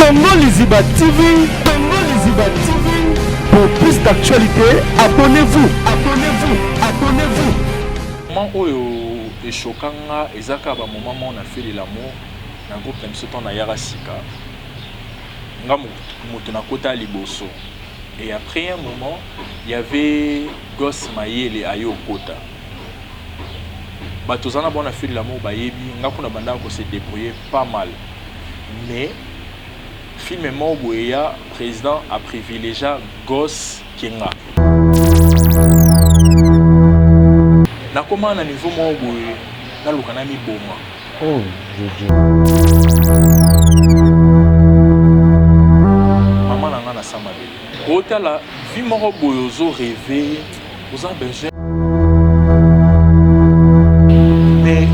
Congo Liziba TV, Congo Liziba TV. Pour plus d'actualités, abonnez-vous, abonnez-vous, abonnez-vous. Moment oyo echoka nga eza kaka ba moment moko na feli l'amour na groupe na biso ntango nayaka sika nga moto nakota liboso et après un moment il y avait Goss Mayele aye okota. Bato oza na bango na fil de l'amour bayebi nga kuna bandaka ko se débrouiller pas mal mais film moko boye ya président a privilegia Goss ke nga. Nakoma na niveau moko boye naluka namiboma. Oh, Jojo. Mama na nga na sa mabele. Otala vie moko boye ozo rêver, oza besoin mais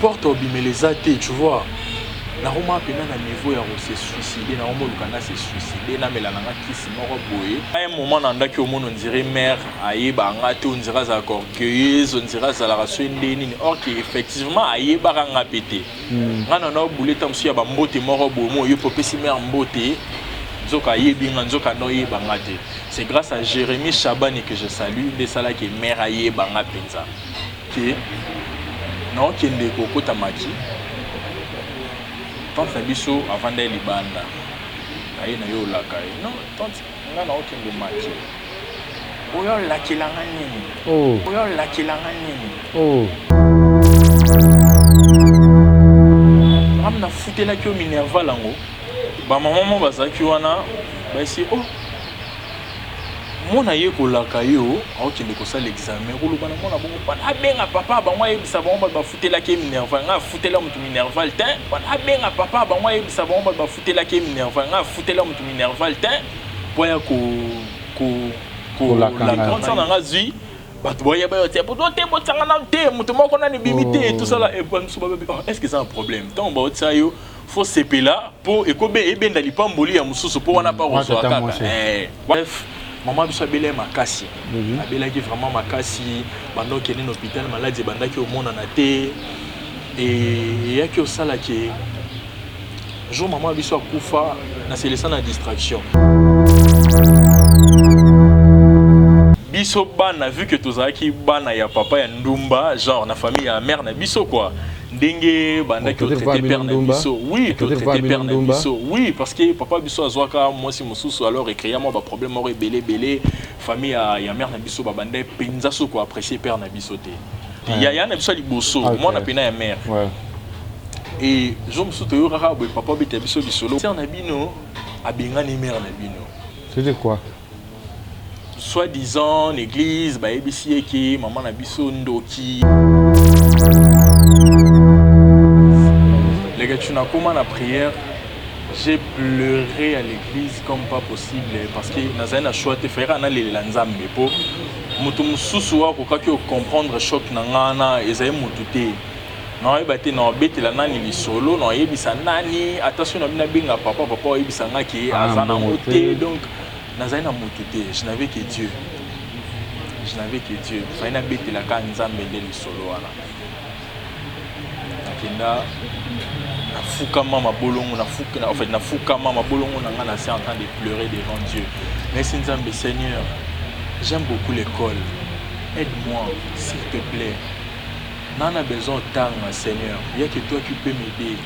porte obimela eza te, tu vois. Nakoma mpena na niveau ya kose suicider, nakoma oluka na se suicider, namela na nga kisi moko boye. À un moment nandaki omona on dirait mère ayeba nga te, on dirait azalaka orgueilleuse, on dirait azalaka so nde nini, or que effectivement ayebaka nga pe te. Nga na na boule ta mosusu ya ba mbote moko boye, mo yo popesi mère mbote, nzoka ayebi nga, nzoka ndo ayeba nga te. C'est grâce à Jérémy Chabani que je salue, nde esalaki mère ayeba nga mpenza. Ke naokende kokota maki, tante na biso avanda ye libanda, aye na yo olaka ye. Non, tante, nga naokende maki. Oyo olakela nga nini? Oh. Oyo olakela nga nini? Oh. Ngam nafutelaki yo minerval yango. Ba mama mo bazalaki wana, bayesi, oh, mwana ye kolaka yo, aokende kosala examen, koloba na mwana bongo, pana abenga papa bango ayebisa bango bato bafutelaki ye minerval, nga afutela moto minerval te, pana abenga papa bango ayebisa bango bato bafutelaki ye minerval, nga afutela moto minerval te, po ya ko ko Kolaka nga. kolaka na nga zwi bato boyeba yo te, poto te botianga nanu te, moto moko nani ebimi te, tout ça là, et mosusu babebi, oh, est-ce que eza un problème? Ntango baotia yo faut sepela po ekobe ebenda lipamboli ya mosusu po wana pa Wana kozwa tata kaka. mwasi. Bref, mama biso abelaki makasi. Abelaki vraiment makasi, banda okende na hôpital, maladie ebandaki omonana te. Et eyaki osala ke jour mama biso akufa, na selesa na distraction. Biso bana, vu que tozalaki bana ya papa ya ndumba, genre na famille ya mère na biso quoi. Ndenge bandaki Oh, peut-être otraité pas père na Ndumba. biso. Oui, Peut-être totraité pas père na Ndumba. biso. Oui, parce que papa biso azwaka mwasi mosusu, alors écrit moi ba problème moko ebele ebele, famille ya mère na biso babanda penza soko apprécier père na biso te. Ouais. Ya na biso liboso, Ok. mwana pena ya mère. Ouais. Et jour mosusu toyokaka boye papa obeta biso lisolo. Sœur na bino abengani mère na bino. C'était quoi? Soi-disant l'église bayebisi ye ke mama na biso ndoki. Les gars, tu n'as comment la prière? J'ai pleuré à l'église comme pas possible parce que nazali na choix te, frère na lelela Nzambe po moto mosusu wa kokaki comprendre choc na nga na ezali moto te. Naoyeba te naobetela nani lisolo, naoyebisa nani, ata soki nabi nabenga papa, papa oyebisa nga ke Ah, aza nango bongo te. te. Donc nazali na moto te, je n'avais que Dieu. Je n'avais que Dieu. Fallait nabetelaka Nzambe nde lisolo wana. Nakenda nafukama mabolongo, nafuka, en fait, nafukama mabolongo na nga, na se en train de pleurer devant Dieu. Merci Nzambe, Seigneur, j'aime beaucoup l'école. Aide-moi, s'il te plaît. Nana besoin tanga, Seigneur. Il y a que toi qui peux m'aider.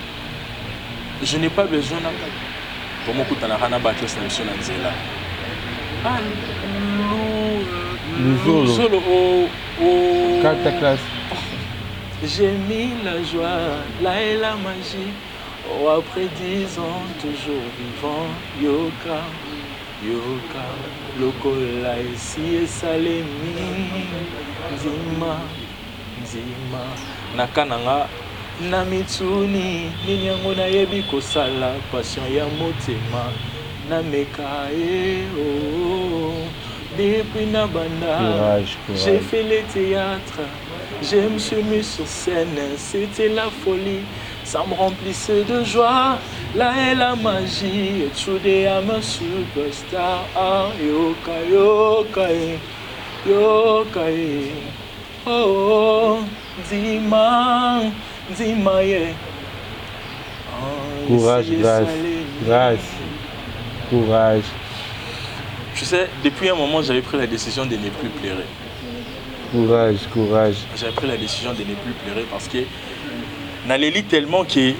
Je n'ai pas besoin d'un Comment coûte la rana battre sa mission na nzela? Ah, Luzolo. Luzolo, oh, oh. Carte classe. J'ai mis la joie, là et la magie. Oh, après 10 ans, toujours vivant. Yoka, yoka, lokola esi esalemi. Nzima, nzima. Nakananga, na mitsuni, nini yango nayebi kosala, passion ya motema. Nameka, eh, oh, oh. Depuis na banda, Courage, courage. j'ai fait le théâtre, je me suis mis sur scène, c'était la folie, ça me remplissait de joie, là est la magie, et today I'm a superstar. Ah, yoka, yoka, eh, yoka, eh. Oh, oh, nzima, nzima, yeah. Ah, Courage, esi Grace. esalemi. Grâce. Courage. Tu sais, depuis un moment, j'avais pris la décision de ne plus pleurer. Courage, courage. J'avais pris la décision de ne plus pleurer parce que naleli tellement que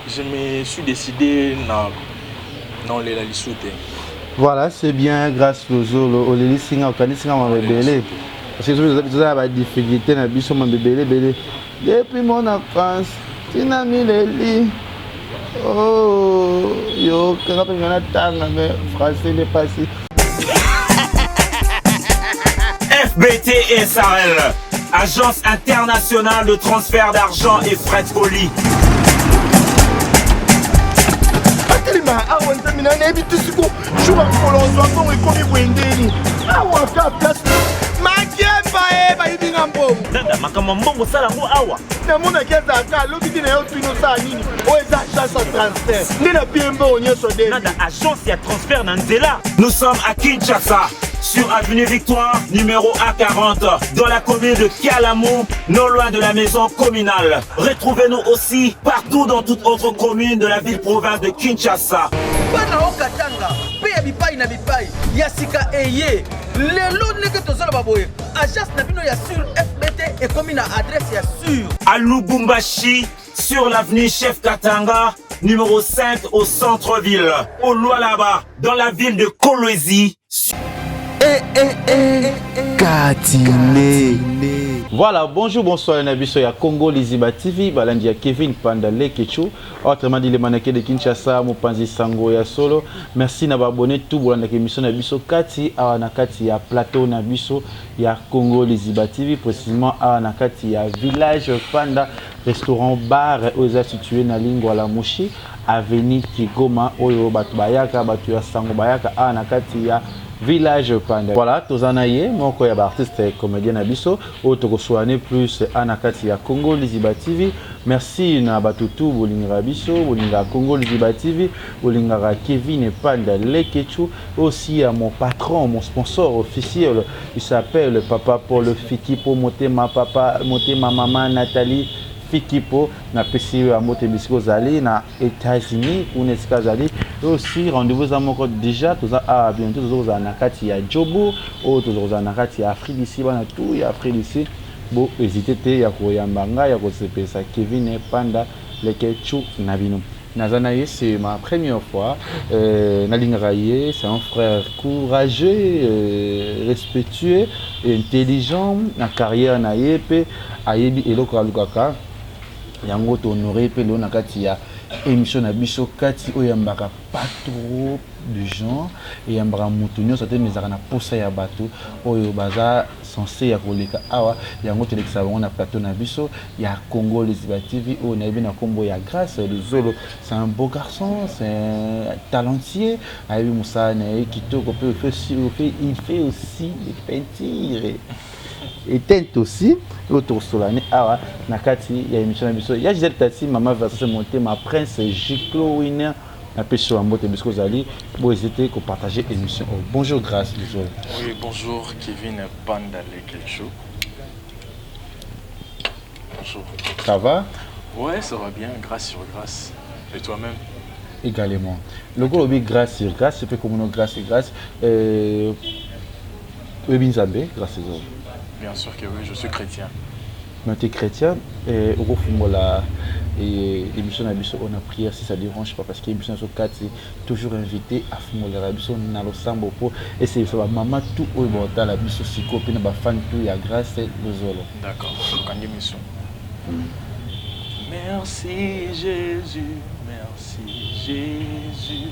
je me suis décidé na naolela lisusu te. Voilà, c'est bien grâce Lozolo. Olelisi nga, okanisi nga makambo ebele. Parce que toza na ba difficulté na biso mambo ebele ebele. Depuis mon enfance, tina mileli. Oh, yo kaka mpe nga natanga mais français nde pasi. FBT SARL, agence internationale de transfert d'argent et frais de colis. Atelema awa nzambe na nayebi te siko jour ya mokolo ozwa mbongo ekomi boye ndeni awa ka place makemba e bayibi nga mbongo. Dada, makambo ya mbongo osala yango awa. Namonaki azalaka alobi te na yo tuni osala nini oyo eza agence ya transfert nde na pie mbongo nyonso de. Nada, agence ya transfert na nzela. Nous sommes à Kinshasa, sur avenue Victoire, numéro A40, dans la commune de Kalamu, non loin de la maison communale. Retrouvez-nous aussi partout dans toute autre commune de la ville-province de Kinshasa. Bana o Katanga mpe ya bipai na bipai ya sika eye lelo ndenge tozoloba boye agence na bino ya sur FBT ekomi na adresse ya sur. À Lubumbashi, sur l'avenue Chef Katanga, numéro 5 au centre-ville. Au Lualaba, dans la ville de Kolwezi. Eh, eh, eh, Katine. Voilà, bonjour, bonsoir, na biso ya Congo Liziba TV, balandi ya Kevin Panda Lekechu, autrement dit le mannequin de Kinshasa, mopanzi sango ya solo. Merci na ba abonné tout bolanda émission na biso kati awa na kati ya plateau na biso ya Congo Liziba TV, précisément awa na kati ya village Panda restaurant bar oyo eza situé na Lingwala Mushi, avenue Kigoma, oyo bato bayaka, bato ya sango bayaka awa na kati ya village Panda. Voilà, toza na ye moko ya ba artiste comédien na biso oyo tokosoane plus a na kati ya Congo Liziba TV. Merci na bato tu bolingaka biso, bolingaka Congo Liziba TV, bolingaka Kevin Panda Lekechu, aussi à mon patron, mon sponsor officiel, il s'appelle Papa Paul Fikipo Motema, Papa Motema, Maman Nathalie Fikipo, napesi yo ya mbote bisika ozali na États-Unis kuna esika azali. Et aussi rendez-vous eza moko déjà toza awa bientôt toza kozala na kati ya Joburg, oyo toza kozala na kati ya Afrique d'ici, bana tout ya Afrique d'ici bo hésiter te ya koyamba ngai ya kosepelisa Kevin Panda Lekechu na bino. Naza na ye, c'est ma première fois. Nalingaka ye, c'est un frère courageux, respectueux, intelligent na carrière na ye mpe ayebi eloko alukaka yango. Tohonore mpe lelo na kati ya émission na biso kati oyo eyambaka pas trop de gens, eyambaka motu nyonso te, mais ezalaka na posa ya bato oyo baza censé ya koleka awa. Yango tolekisa bango na plateau na biso ya Congo Liziba TV. Oyo nayebi na nkombo ya Grâce Luzolo, c'est un beau garçon, c'est un talentueux, ayebi mosala na ye kitoko mpe il fait aussi des peintures et teinte aussi. Oyo tokosolani awa na kati ya émission na biso ya Gisèle Tati, mama Versace Motema, Prince Giclo Winner, napesi yo mbote bisiko ozali. Bo hésiter kopartager émission oyo. Bonjour Grâce Luzolo. Oui, bonjour Kevin Panda Lekechu. Bonjour. Ça va? Ouais, ça va bien, grâce sur grâce. Et toi-même? Également. Lokola olobi grâce sur grâce mpe komono grâce sur grâce, oyebi Nzambe, Grâce Luzolo? Bien sûr que oui, je suis chrétien. Mais tu es chrétien, okofungola émission na biso oyo na prière, si ça dérange pas, parce que émission na biso kati toujours invité afungolaka biso na losambo mpo esebisa bamama tout oyo baotala biso sikoyo mpe na bafan tout ya Grâce Luzolo. D'accord, okangi mission. Merci Jésus, merci Jésus,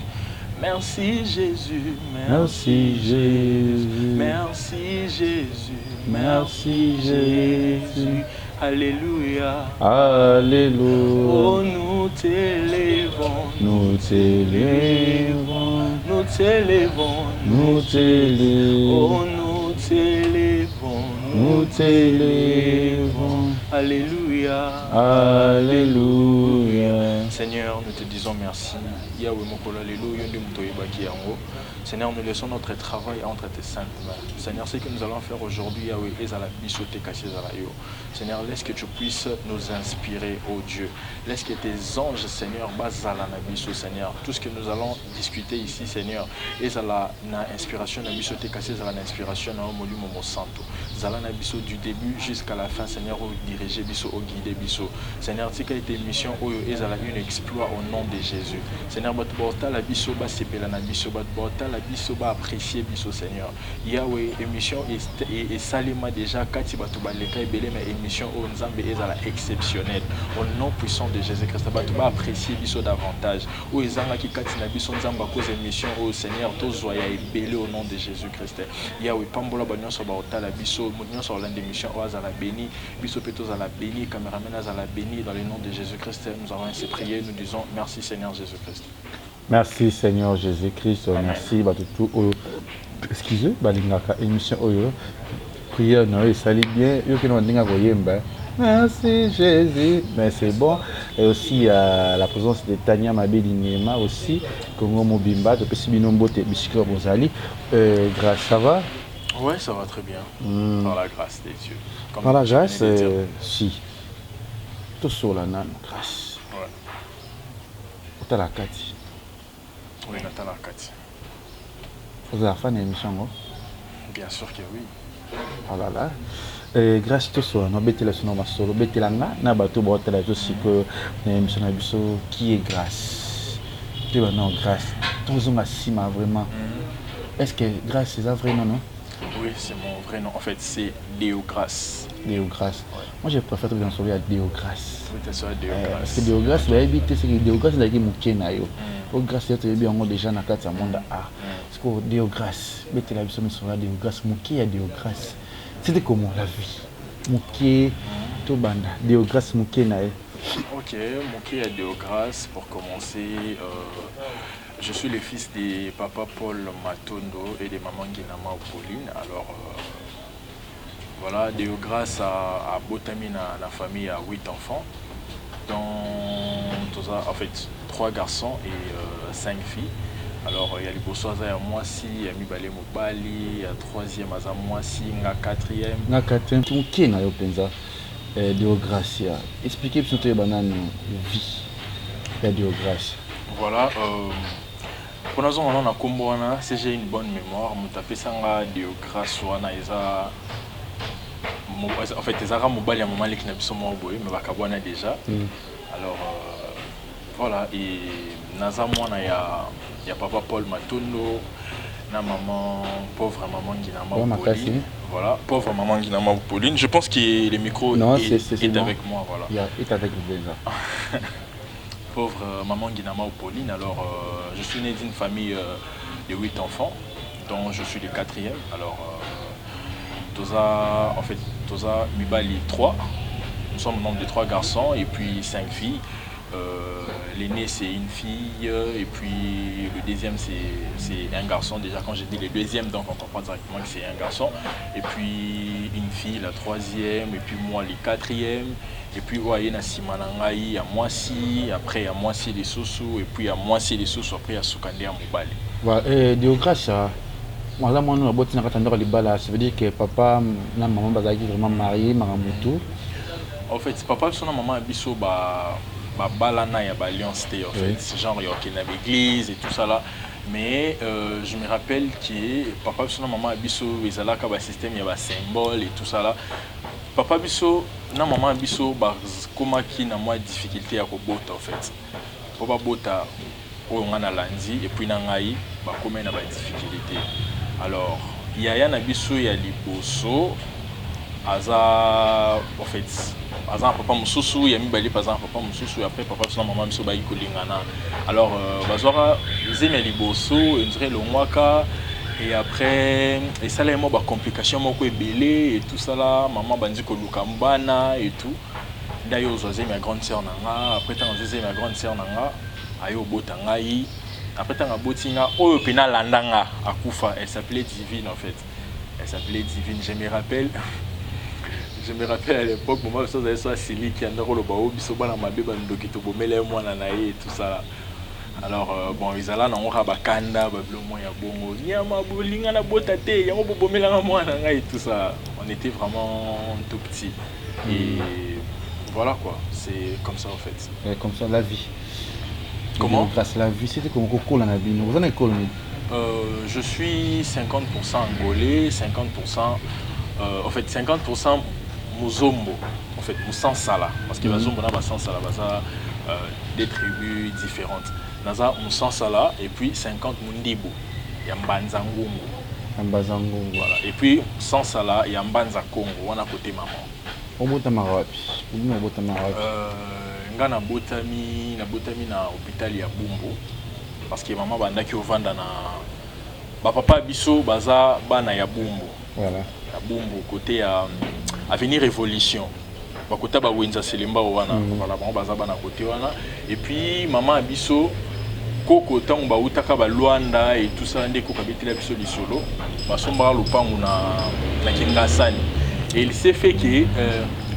merci Jésus, Merci Jésus. Merci Jésus, Merci Jésus. Alléluia. Alléluia. Oh, nous t'élèvons, Nous t'élèvons, nous t'élèvons, nous oh, t'élèvons, nous t'élèvons, nous t'élèvons. Alléluia. Alléluia. Seigneur, nous te disons merci. Yahweh mokolo lelo, yo nde moto oyebaki yango. Seigneur, nous laissons notre travail entre tes saintes mains. Seigneur, ce que nous allons faire aujourd'hui, Yahweh, ezala biso te kasi ezala yo. Seigneur, laisse que tu puisses nous inspirer, oh Dieu. Laisse que tes anges, Seigneur, bazala na biso, Seigneur. Tout ce que nous allons discuter ici, Seigneur, ezala na inspiration na biso te kasi ezala na inspiration na yo Molimo Mosantu. Zala na biso du début jusqu'à la fin, Seigneur, diriger biso, guider biso. Seigneur, tika ete émission oyo ezala une exploit au nom de Jésus. Seigneur, bato baotala biso basepela na biso, bato baotala biso baapprécier biso, Seigneur. Yahweh, émission esalema déjà kati bato baleka ebele, mais émission oyo Nzambe ezala exceptionnelle. Au nom puissant de Jésus-Christ, bato baapprécier biso davantage. Oyo ezangaki kati na biso, Nzambe, à cause émission oyo, Seigneur, tozwa ya ebele au nom de Jésus-Christ. Yahweh, pambola bato nyonso baotala biso, moto nyonso aolanda émission oyo azala béni, biso mpe tozala béni, cameraman azala béni. Dans le nom de Jésus-Christ, nous avons ainsi prié, nous disons merci Seigneur Jésus-Christ. Merci Seigneur Jésus-Christ. Merci bato tout oyo, excusez, balingaka émission oyo. Prière na yo esali bien, yoki na ndenge koyemba merci Jésus, mais c'est bon. Et aussi la présence de Tania Mabedi Niema aussi, Congo Mobimba, topesi bino mbote bisika bozali. Grâce, ça va? Ouais, ça va très bien. Par la grâce de Dieu. Comme par la grâce, si. Tosola nano, grâce. Ouais. Otala kati. Oui, natala kati. Ozala fan ya émission yango? Bien sûr que oui. Oh là là. Grâce, tosola no, betela biso na masolo, betela nga na bato baotala biso sikoyo na émission na biso. Qui est Grâce? Toyeba nao Grâce, tozonga nsima vraiment. Est ce que Grâce eza vrai nom, non? Oui, c'est mon vrai nom. En fait, c'est Déo Grâce. Déo Grâce. Moi, je préfère tobeta masolo ya Déo Grâce. Oui, c'est ça, Déo Grâce. Parce que Déo Grâce, bayebi te seke Déo Grâce ezalaki moke na yo. Po Grâce ya toyebi yango déjà na kati ya monde art. Parce que Déo Grâce, betela biso misolo ya Déo Grâce, moke ya Déo Grâce. C'était comment la vie? Moke, tobanda. Déo Grâce moke na ye. Ok, moke ya Déo Grâce, pour commencer, je suis le fils de papa Paul Matondo et de maman Guinama Pauline. Alors, voilà, Déo Grâce a botami na la famille à huit enfants, dont en fait trois garçons et cinq filles. Alors, il y a liboso aza ya mwasi, ya mibale mobali, ya troisième aza mwasi, nga quatrième. Nga quatrième. Moke na yo mpenza, Deo Gracia, explique biso toyeba nanu vie ya Deo Gracia. Voilà, mpona zonga nano na nkombo wana, si j'ai une bonne mémoire, moto apesanga Deo Grâce wana eza en fait ezalaka mobali ya mama leki na biso moko boye, mais bakabwana déjà. Alors voilà, et naza mwana ya papa Paul Matondo na maman, pauvre maman Guinama Ouais, makasi. Pauline. Voilà, pauvre maman Guinama Pauline. Je pense que le micro Non, est, c'est est bon. Avec moi, voilà. Ya est avec déjà. Pauvre maman Guinama Pauline. Alors, je suis né d'une famille de huit enfants, dont je suis le quatrième. Alors, toza, en fait, toza mibali trois. Nous sommes au nombre de trois garçons et puis cinq filles. L'aîné, c'est une fille, et puis le deuxième, c'est un garçon. Déjà, quand j'ai dit le deuxième, donc on comprend directement que c'est un garçon. Et puis une fille, la troisième, et puis moi, le quatrième. Et puis, ouais, il y a nsima na ngai, ya mwasi, après ya mwasi lisusu, et puis ya mwasi lisusu, après ya suka nde ya mobali. Voilà, Deo Gracia aza mwana oyo aboti na kati ya ndako ya libala, ça veut dire que papa na mama bazalaki vraiment marié, makambo tout? En fait, papa biso na mama ya biso ba babalana ya baalliance te, en fait. C'est genre ya okende na baéglise et tout ça là. Mais je me rappelle que papa biso na mama ya biso ezalaka basystème ya basymbole et tout ça là. Papa biso na mama ya biso bakomaki na mwa difficulté ya kobota, en fait. Po babota oyo nga nalandi et puis na ngai, bakomi na badifficulté. Alors yaya na biso ya liboso aza, en fait, aza na papa mosusu, ya mibale mpe aza na papa mosusu. Après, papa biso na mama biso bayaki kolingana. Alors bazwaka zemi ya liboso, on dirait elongwaka, et après esalaki mwa bacomplication moko ebele et tout ça là. Mama bandi koluka bana et tout, nde aye ozwa zemi ya grande sœur na nga. Après, ntango azwi zemi ya grande sœur na nga, aye obota ngai. Après, ntango aboti nga, oyo mpena alanda nga akufa. Elle s'appelait Divine, en fait, elle s'appelait Divine. Je me rappelle, Je me rappelle, à l'époque, mama biso azali so asiliki, anda koloba o biso bana mabe, bandoki, tobomela ye mwana na ye et tout ça. Alors bon, ezala nango kaka bakanda, babilo mwa ya bongo, nyama bolinga na bota te, yango bobomelanga mwana ngai, tout ça. On était vraiment tout petit et voilà quoi, c'est comme ça en fait. Ouais, comme ça la vie. Comment? Grâce la vie, c'était comment kokola na bino? Oza na ekolo nini? Je suis 50% angolais, 50%, en fait 50% Muzombo, en fait Musansala, parce que Bazombo na Basansala baza des tribus différentes. Naza Musansala et puis 50 Mundibu, ya Mbanza Ngungu. Ya Mbanza Ngungu. Voilà. Et puis Sansala ya Mbanza Congo, wana côté maman. Obotamaka wapi? Obino obotamaka wapi? Nga nabotami na hôpital ya Bumbu, parce que mama bandaki ovanda na bapapa biso, baza bana ya Bumbu. Ya Bumbu, côté ya avenue Révolution, bakota bawenza Selemba wana. Voilà, bango baza bana côté wana. Et puis mama ya biso, koko, ntango bautaka balwanda et tout ça, nde koko abetela biso lisolo, basombaka lopango na Kingasani. Et il s'est fait que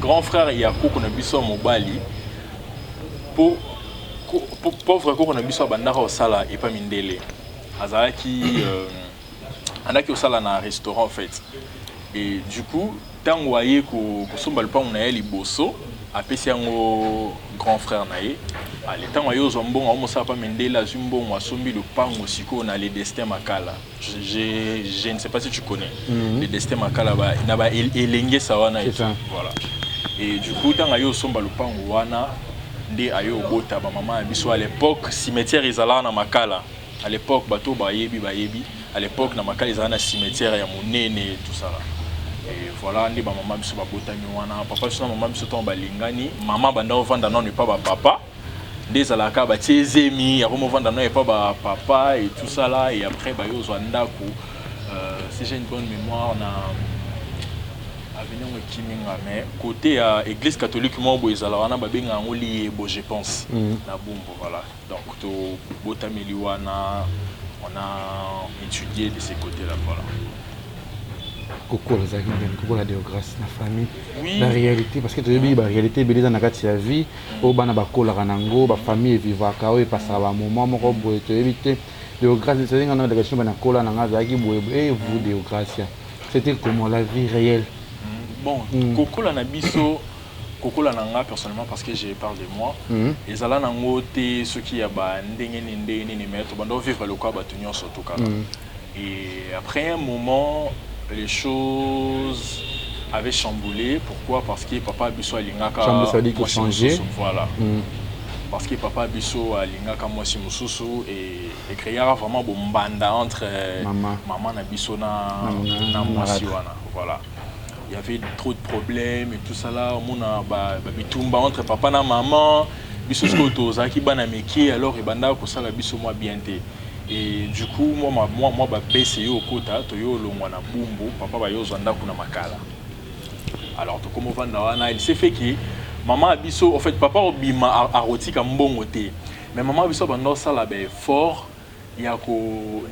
grand frère ya koko na biso ya mobali, po pauvre koko na biso abandaka kosala epa mindele, azalaki andaki kosala na restaurant en fait. Et du coup, ntango aye kosomba lopango na ye liboso, apesi yango grand frère na ye. Ale, ntango aye ozwa mbongo, aomosala pa mindele, azwi mbongo, asombi lopango sikoyo na Le Destin Makala. Je ne sais pas si tu connais Le Destin Makala, na ba elengesa wana. C'est ça. Voilà. Et du coup, ntango aye osomba lopango wana, nde aye obota bamama ya biso. À l'époque, cimetière ezalaka na Makala. À l'époque, bato bayebi, bayebi, à l'époque na Makala ezalaka na cimetière ya monene, tout ça là. Et voilà, nde bamama biso babotami wana. Papa biso na mama biso, ntango balingani, mama banda ovanda nano epa bapapa, nde ezalaka batie ezemi, yango movanda nano epa bapapa et tout ça là. Et après baye ozwa ndako, si j'ai une bonne mémoire, na avenue yango ekiminga, mais côté ya église catholique moko boye ezala wana, babenga yango Liyebo, je pense, na Bumbu. Voilà, donc tobotameli wana, on a étudié de ces côtés là, voilà. Kokola ezalaki ndeni, kokola Deogrâce na famille? Oui. La réalité, parce que toyebi baréalité ebele eza na kati ya vie oyo bana bakolaka nango, bafamille evivaka, oyo epasaka bamoment moko boye, toyebi te. Deogrâce, ezali nga na délégation, bana kola na nga azalaki boye. Et vous, Deogrâce, c'était comment, la vie réelle? Bon, kokola na biso, kokola na nga personnellement, parce que je parle de moi, ezala nango te soki ya bandenge nini, ndenge nini, mais tobanda ovivre lokola bato nyonso to kaka. Et après un moment, les choses avaient chamboulé. Pourquoi? Parce que papa biso alingaka Chamboulé, ça veut dire mwasi changer. mosusu. Voilà, parce que papa biso alingaka mwasi mosusu et ecréaka vraiment bombanda entre Mama. mama na biso na, na na mwasi na wana. Voilà, il y avait trop de problèmes et tout ça là. Omona ba bitumba entre papa na maman biso. Sikoyo tozalaki bana mike, alors ebandaka kosala biso mwa bien te. Et du coup, mwa bapese ye okota, toye olongwa na Bumbu, papa baye ozwa ndako na Makala. Alors tokoma ovanda wana. Il s'est fait que mama ya biso, en fait papa obima, akotika mbongo te, mais mama ya biso abanda osala baeffort ya ko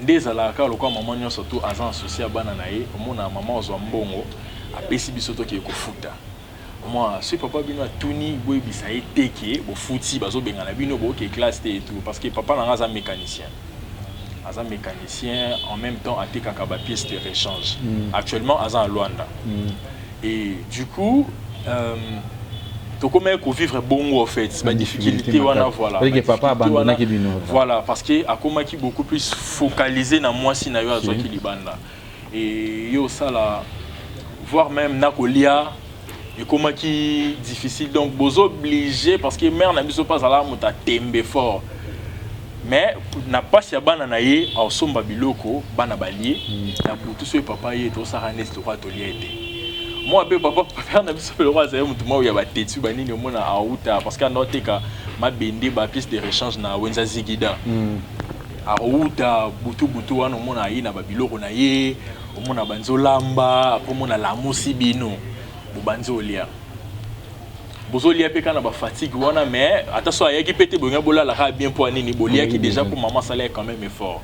nde ezalaka lokola mama nyonso to aza na souci ya bana na ye. Omona mama ozwa mbongo, apesi biso, tokee kofuta. Mwa soki papa bino atuni, boyebisa ye te ke bofuti, bazobengana bino, booke classe te et tout. Parce que papa na nga aza mécanicien, aza mécanicien, en même temps atekaka bapièce de rechange. Actuellement aza na Lwanda. Et du coup, tokomaki kovivre bongo en fait, badifficulté wana, voilà. Que papa abandonnaki bino. Voilà, parce que akomaki beaucoup plus focalisé na mwasi na yo azwaki libanda. Et yo osala, voire même na kolia ekomaki difficile. Donc bozo obligé, parce que mère na biso mpe azalaka moto atembe fort, mais na mpasi ya bana na ye, aosomba biloko, bana balie. Na butu, soki papa ye, tosala neti lokola tolia ete mwa mpe papa, père na biso mpe lokola azali motu moko ya batetu banini, omona auta, parce que anda oteka mabende, bapièce de rechange na wenza Zigida. Akouta butu butu wana, omona aye na babiloko na ye, omona banzi olamba, après omona lamusi bino, bobanzi olia, bozolia mpe kaka na bafatigue wana. Mais ata so ayaki mpe te, bolingi bolalaka bien mpo ya nini? Boliaki déjà, mpo mama asalaki quand même effort.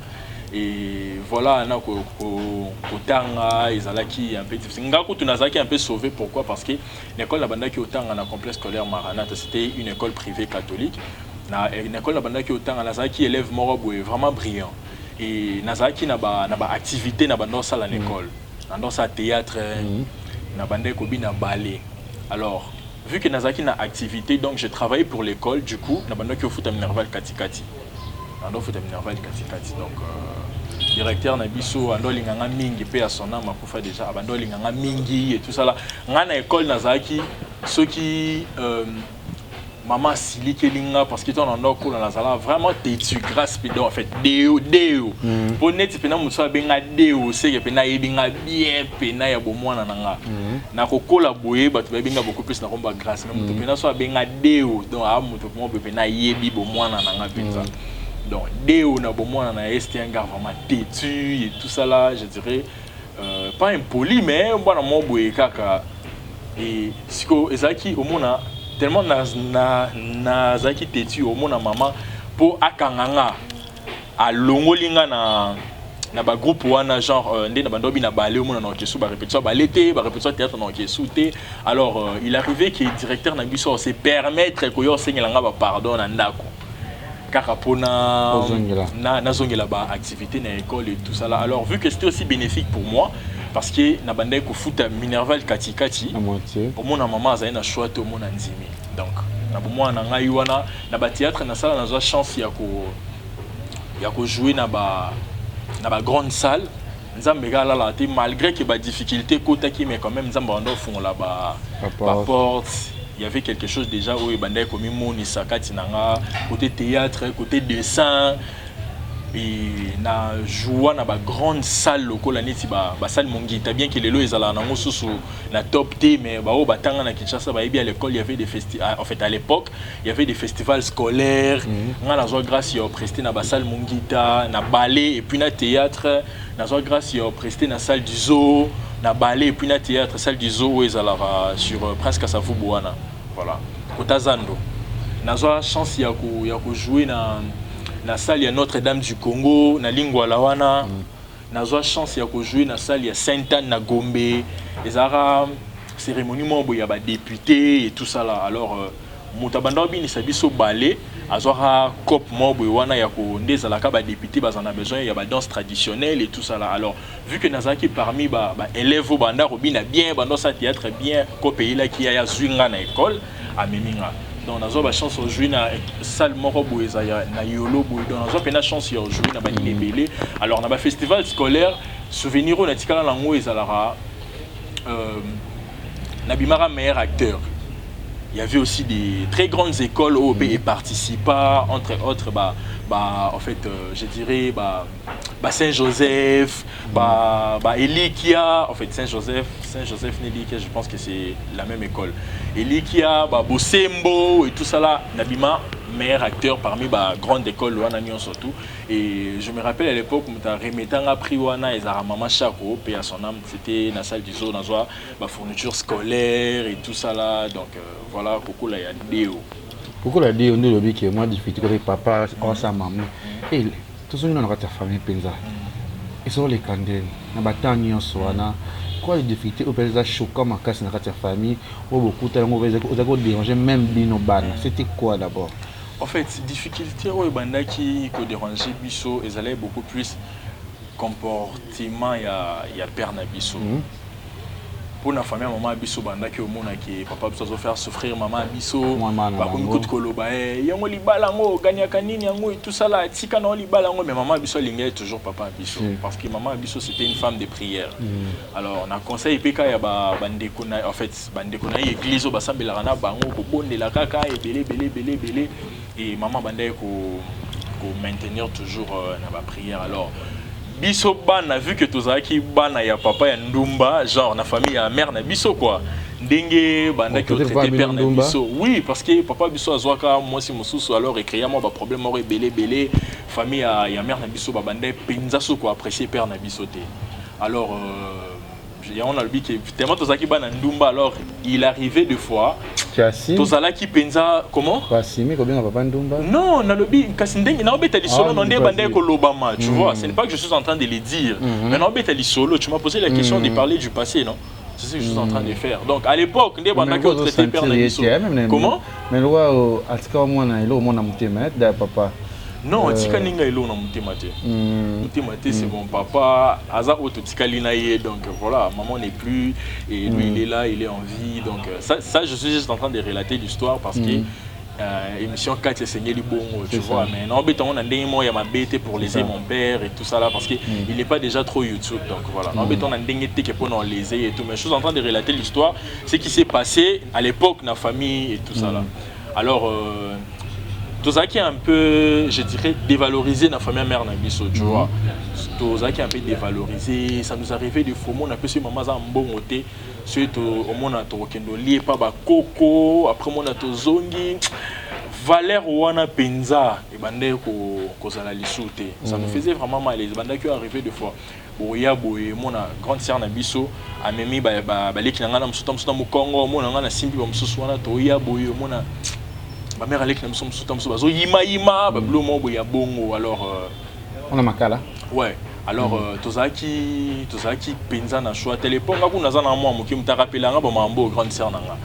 Et voilà, na kotanga ezalaki un peu difficile. Nga kutu nazalaki un peu sauvé. Pourquoi? Parce que l'école nabandaki otanga na Complexe scolaire Maranatha, c'était une école privée catholique. Na école nabandaki otanga, nazalaki élève moko boye vraiment brillant et nazalaki na ba activité na banda osala na école, na osala théâtre, na bandaki kobina ballet. Alors, vu que nazalaki na activité, donc je travaillais pour l'école, du coup na bandaki ofuta minerval katikati, nando ofuta minerval katikati. Donc directeur na biso ando alinganga mingi mpe ya son âme, akufa déjà, abando alinganga mingi et tout ça là. Nga na école nazalaki, soki mama asilikeli nga, parce que ntango na okola nazala vraiment têtu, grâce mpe. Donc en fait deo deo mpo neti mpena mosu abenga deo seke mpena ayebi nga bien mpena ya bomwana na nga. Nakokola boye, bato bayebi nga beaucoup plus nakomba grâce, mais moto mpena so abenga deo, donc aa moto moko boye mpena ayebi bomwana na nga mpenza. Donc deo na bomwana na ye, c'était un gars vraiment têtu et tout ça là, je dirais pas impoli, mais mwana moko boye kaka. Et sikoyo ezalaki omona tellement nazalaki têtu, omona mama mpo akanga nga, alongoli nga na bagroupe wana, genre nde na bando na ballet, omona na orchestre, barépétition ballet te, barépétition théâtre na orchestre te. Alors il arrivait que directeur na biso se permettre koya osengela nga bapardon na ndako kaka mpona nazongela baactivité na école et tout ça là. Alors, vu que c'était aussi bénéfique pour moi, parce que na bandaki kofuta minerval katikati, omona mama azali na choix te, omona ndimi. Donc na bomwana na ngai wana, na bathéâtre nasala, nazwa chance ya kojouer na ba grande salle. Nzambe kaka alalaka te, malgré que badifficulté ekotaki, mais quand même Nzambe banda ofungola baporte. Il y avait quelque chose déjà oyo ebandaki komimonisa kati na nga, côté théâtre, côté dessin, et na joua na bagrande salle lokola neti basalle Mongita, bien que lelo ezalaka nango susu na top te, mais baoyo batanga na Kinshasa bayebi. À l'école, il y avait des festi en fait, à l'époque, il y avait des festivals scolaires. Nga nazwa grâce ya prester na basalle Mongita na ballet et puis na théâtre. Nazwa grâce ya prester na salle du Zoo na ballet et puis na théâtre. Salle du Zoo oyo ezalaka sur Prince Kasavubu wana, voilà, kota zando. Nazwa chance ya kojouer na salle ya Notre-Dame du Congo na Lingwala wana. Nazwa chance ya kojouer na salle ya Sainte-Anne na Gombe, ezalaka cérémonie moko boye ya badéputé et tout ça là. Alors moto abanda obinisa biso ballet azwaka cope moko boye wana ya ko nde ezalaka badéputé baza na besoin ya badanse traditionnelle et tout ça là. Alors, vu que nazalaki parmi baélève oyo banda kobina bien, banda osala théâtre bien, cope eyelaki ya azwi nga na école, amemi nga. Donc nazwa bachance ojouer na salle moko boye eza na Yolo boye. Donc nazwa mpena chance ya ojouer na banini ebele. Alors na bafestival scolaire, souvenir oyo natikala nango ezalaka nabimaka meilleur acteur. Il y avait aussi des très grandes écoles où et participa, entre autres bah, en fait je dirais bah Saint-Joseph, bah Elikia, en fait Saint-Joseph, Saint-Joseph Elikia, je pense que c'est la même école. Elikia, bah Bosembo et tout ça là, nabima meilleur acteur parmi bah grande école wana surtout. Et je me rappelle, à l'époque, moto aremettanga prix wana ezara maman Chako, paix à son âme, c'était na salle du Zoo, nazwa bah fourniture scolaire et tout ça là. Donc voilà, kokola ya deo. Kokola deo nde olobi ke mwa difficulté kote papa osa mama e tozongi na kati ya famille mpenza, ezoleka ndeni na batemps nyonso wana? Quoi, les difficultés oyo mpenza eza choquant makasi na kati ya famille oyo bokuta yango, ozalaki kodéranger même bino bana, c'était quoi d'abord? En fait, difficulté oyo ebandaki kodéranger biso ezalaki beaucoup plus comportement ya père na biso. Mpo na famille ya mama ya biso, bandaki omonaki papa biso azofaire souffrir mama ya biso. Mama na bakomi bango. Kutu koloba e yango libala yango oganiaka nini yango etusala atika na libala yango, mais mama ya biso alingaki toujours papa ya biso, parce que mama ya biso, c'était une femme de prière. Alors na conseil mpe kaka ya bandeko na, en fait bandeko na ye église oyo basambelaka na bango, kobondela kaka ebele ebele ebele ebele, et mama bandaki ko maintenir toujours na baprière. Alors biso bana, vu que tozalaki bana ya papa ya ndumba, genre na famille ya mère na biso quoi, ndenge bandaki Oh, peut-être otraité pas père na ndumba. biso, oui, parce que papa biso azwaka mwasi mosusu, alors ecréa mwa baproblème moko ebele ebele. Famille ya mère na biso babandaki mpenza so koapprécier père na biso te. Alors yango nalobi ke tellement tozalaki bana ndumba, alors il arrivait des fois Tozalaki mpenza comment? Asimi kobenga papa ndumba? Non, nalobi kasi ndenge naobeta lisolo no nde bandeki kolobama, tu vois. Ce n'est pas que je suis en train de le dire, mais naobeta lisolo. Tu m'as posé la question de parler du passé, non? C'est ce que je suis en train de faire. Donc à l'époque, nde bandaki otraité père na biso comment? Mais lokwa atika mwana eloko mona motema da papa. Non, atika ndenge eloko na motema te, motema te. C'est mon papa, aza oyo totikali na ye. Donc voilà, maman n'est plus et lui, il est là, il est en vie. Donc ça, je suis juste en train de relater l'histoire parce que émission 4 esengeli bongo, tu vois. Mais naobeta ngo na ndenge moko ya mabe te pour léser mon père et tout ça là, parce que il n'est pas déjà trop YouTube. Donc voilà, naobeta ngo na ndenge te ke mpona léser et tout, mais je suis en train de relater l'histoire, ce qui s'est passé à l'époque na famille et tout ça là. Alors tozalaki un peu, je dirais, dévalorisé na famille mère na biso, tu vois. Tozalaki un peu dévalorisé. Ça nous arrivait de fois mona mpe soki mama aza mbongo te, soki omona tokokende olie pa bakoko, après mona tozongi, valeur wana mpenza ebandaki kozala lisu te. Ça nous faisait vraiment mal. Ebandaki arrivé deux fois boya boye, mona grande sœur na biso amemi baleki na ngai na mosusu, mosusu na mokongo, omona ngai nasimbi bamosusu wana, toya boye, omona bamare aleki na biso mosusu, mosusu bazoyimayima babilo moko boye ya bongo. Alors ona makala. Ouais, alors tozalaki mpenza na choix te. Leponga kuna naza na mwa moke, moto arapelanga bamakambo grande sœur na nga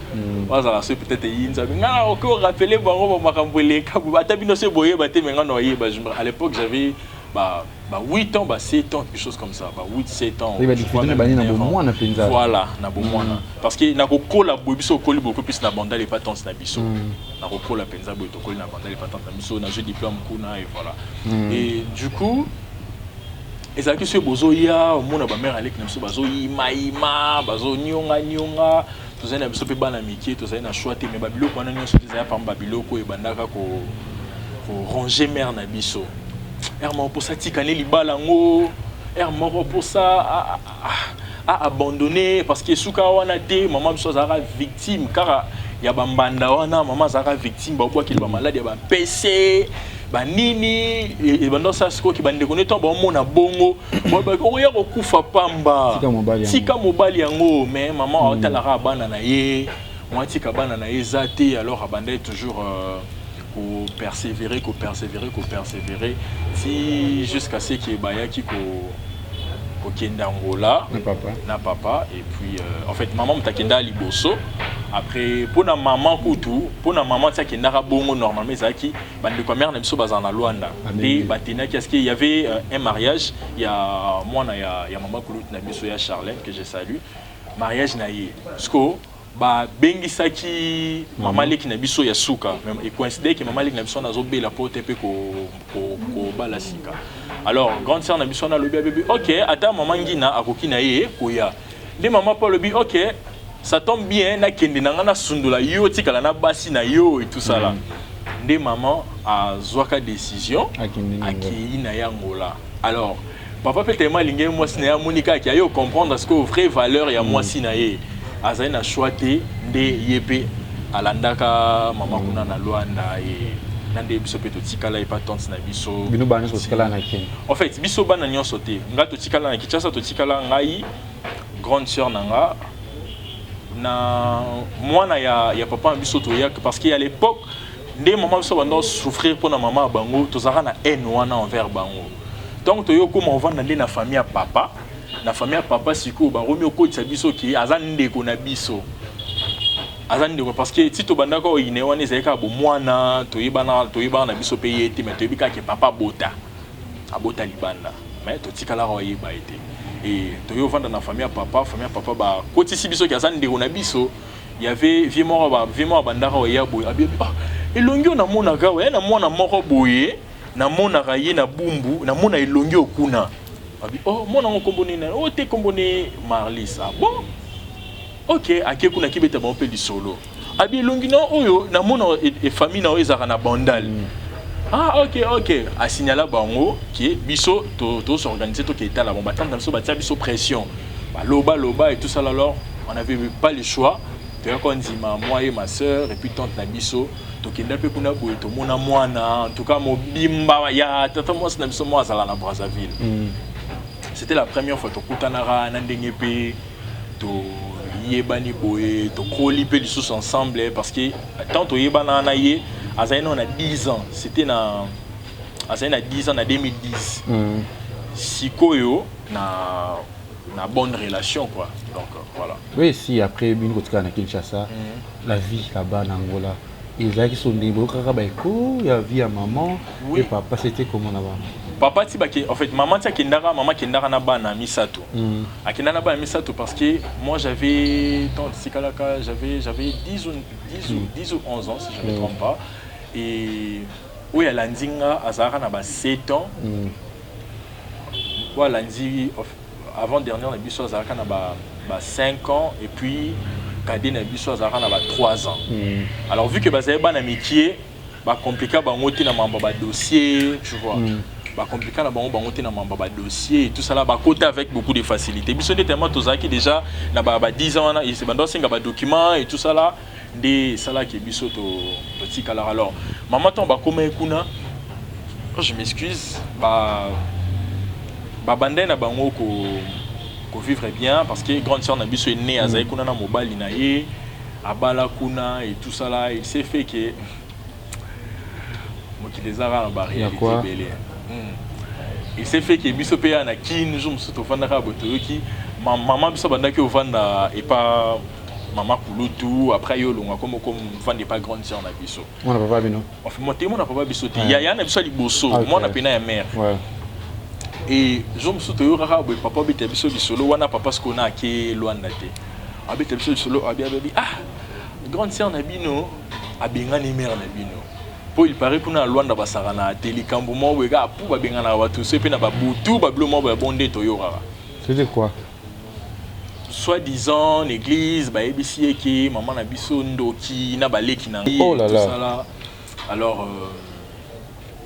bazala so peut-être eyi nzambe nga na okoki orapele bango bamakambo eleka ata bino so boyeba te, me nga na oyeba. À l'époque, j'avais ba 8 ans, ba 7 ans, quelque chose comme ça, ba 8 7 ans. Na bomwana mpenza. Voilà, na bomwana, parce que nakokola boye, biso okoli beaucoup plus na Bandal epa tante na biso. Nakokola mpenza boye, tokoli na Bandal epa tante na biso, nazwi diplôme kuna et voilà. Et du coup, ezalaki soki bozoya, omona bamare aleki na biso bazoyimayima, bazonionganionga. Tozali na biso mpe bana mike, tozali na choix te. Mais babiloko wana nyonso te ezali pamba, babiloko oyo ebandaka koronger mare na biso. Ere moko mposa atikane libala yango, ere moko mposa aabandonne, parce que esuka wana te. Mama biso azalaka victime kaka ya bambanda wana. Mama azalaka victime, babwakeli bamaladi ya bampese banini. Ebanda osala sikoyo bandeko nde ntango baomona bongo, okoya kokufa pamba, tika mobali yango. Mais mama aotalaka bana na ye, mwa tika bana na ye eza te. Alors abandaki toujours kopersévérer, kopersévérer, kopersévérer ti jusqu'à ce ke bayaki kokende Angola. Na papa. Na papa. Et puis en fait, mama moto akendaka liboso. Après, mpona mama kutu, mpona mama ti akendaka bongo, normalement ezalaki bandeko ya mare na biso bazala na Lwanda nde batenaki, parce qu'il y avait un mariage ya mwana ya mama kulutu na biso ya Charlène, que je salue. Mariage na ye siko babengisaki mama leki na biso ya suka. Ecoïncide ke mama leki na biso wana azobela po te mpe kobala sika. Alors grande sœur na biso wana alobi abebi: "Ok, ata mama Ngina akoki na ye koya." Nde mama mpo alobi: "Ok, ça tombe bien, nakende na nga, nasundola yo, tikala na basi na yo et tout ça là." Nde mama azwaka décision, akei na ye Angola. Alors papa mpe tellement alingi mwasi na ye, amoni kaka aye comprendre ce que vraie valeur ya mwasi na ye, azali na choix te. Nde ye mpe alandaka mama kuna na Lwanda e na nde biso mpe totikala epa tante na biso. Bino bana nyonso totikala na Kini? En fait, biso bana nyonso te. Nga totikala na Kinshasa, totikala ngai, grande sœur na nga na mwana ya papa na biso. Toyaka parce que à l'époque nde mama biso banda souffrir mpona mama ya bango, tozalaka na haine wana envers bango. Donc toyei okóma ovanda nde na famille ya papa. Na famille ya papa sikoyo bakomi okotisa biso ke aza ndeko na biso, aza ndeko, parce que ti tobandaka oyine wana ezali kaka bomwana, toyebana, toyebana na biso mpe ye te, mais toyebi kaka ke papa abota, abota libanda, mais totikalaka oyeba ye te. E toyei ovanda na famille ya papa. Famille ya papa bakotisi biso ke aza ndeko na biso. Y avait vieux moko, ba vieux moko bandaka oya boye, abi: "Ah, elongi oyo namonaka oya na mwana moko boye, namonaka ye na Bumbu, namona elongi oyo kuna." Abi: "Oh, mwana ngo kombo nini?" "O te, kombo ne Marlis." "Ah bon, ok." Ake kuna, akibeta bango mpe lisolo, abi: "Elongi na oyo namona efamille na oyo ezalaka na Bandal." "Ah, ok." Asignala bango ke biso tosorganize, toke etala bango. Batante na biso batia biso pression, baloba loba et tout ça. Alors on avait pas le choix, toyaka ndima, moi et ma sœur et puis tante na biso. Tokenda mpe kuna boye, tomona mwana, en tout cas mobimba ya tata mwasi na biso mo azala na Brazzaville. C'était la première fois tokutanaka na ndenge mpe. Toyebani boye, tokoli mpe lisusu ensemble, parce que tant toyebana na ye, azali nano na 10 ans. C'était na, azali na 10 ans na 2010. Sikoyo na bonne relation, quoi. Donc voilà. Oui, si après bino kotikala na Kinshasa, la vie là-bas na Angola ezalaki so ndenge boyokaka baeko ya vie ya maman et papa, c'était comment là-bas? Papa ti bake, en fait maman ti akendaka, mama akendaka na bana misato. Akenda na bana misato parce que moi j'avais, tant tikalaka, j'avais 10 ou 10 ou 11 ans, si je ne me trompe pas, et oyo alandi nga azalaka na ba 7 ans. Oyo alandi avant dernière na biso azalaka na ba 5 ans, et puis cadet na biso azalaka na ba 3 ans. Alors vu que bazali bana mikie, bacomplika bango te na mambo ya badossier, tu vois. Bacomplika na bango te na mambo ya badossier et tout ça là, bakota avec beaucoup de facilité. Biso nde tellement tozalaki déjà na ba 10 ans wana, bando osenga badocument et tout ça là, nde esalaki biso totikalaka. Alors mama, ntango bakoma ye kuna, oh, je m'excuse, ba babandai na bango ko kovivre bien, parce que grande sœur na biso aînée azali kuna na mobali na ye, abala kuna et tout ça là. Il s'est fait que mokili eza kaka na baréalité quoi? ebele. Il s'est fait que biso mpe ya na Kine, jour mosusu tovandaka boye, toyoki mama biso abandaki ovanda epa mama kulutu. Après ye olongwa komo komvanda epa grande sœur na biso. Mwana papa bino? Enfin, mo te, mwana papa biso te, yaya na biso ya liboso. Mwana pena ya mare. Et jour mosusu toyokaka boye, papa abeta biso lisolo wana. Papa sikoyo na ake Lwanda te, abeta biso lisolo, abi abebi: "Ah, grande sœur na bino abengani mare na bino, mpo il paraît kuna na Lwanda basaka na te likambo moko boye kaka pu babenganaka bato so mpe na babutu, babilo moko boye." Bon, nde toyokaka. C'était quoi? Soi-disant l'église bayebisi ye ke mama na biso ndoki na baleki na Oh là tout là. ça là. Alors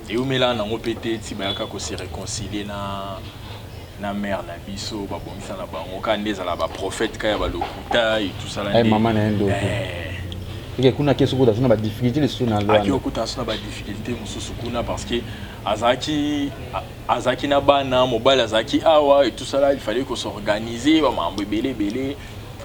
eumela nango mpe te, ti bayaka kose réconcilier na mare na biso, babongisa na bango kaka nde ezala baprophète kaka ya balokuta et tout ça là. Ay, mama na ye ndoki. Eke kuna ake soki oza na badifficulté lisusu na Aki Lwanda. okutana so na badifficulté mosusu kuna, parce que azalaki na bana, mobali azalaki awa et tout ça là, il fallait ko s'organiser, bamambo ebele ebele,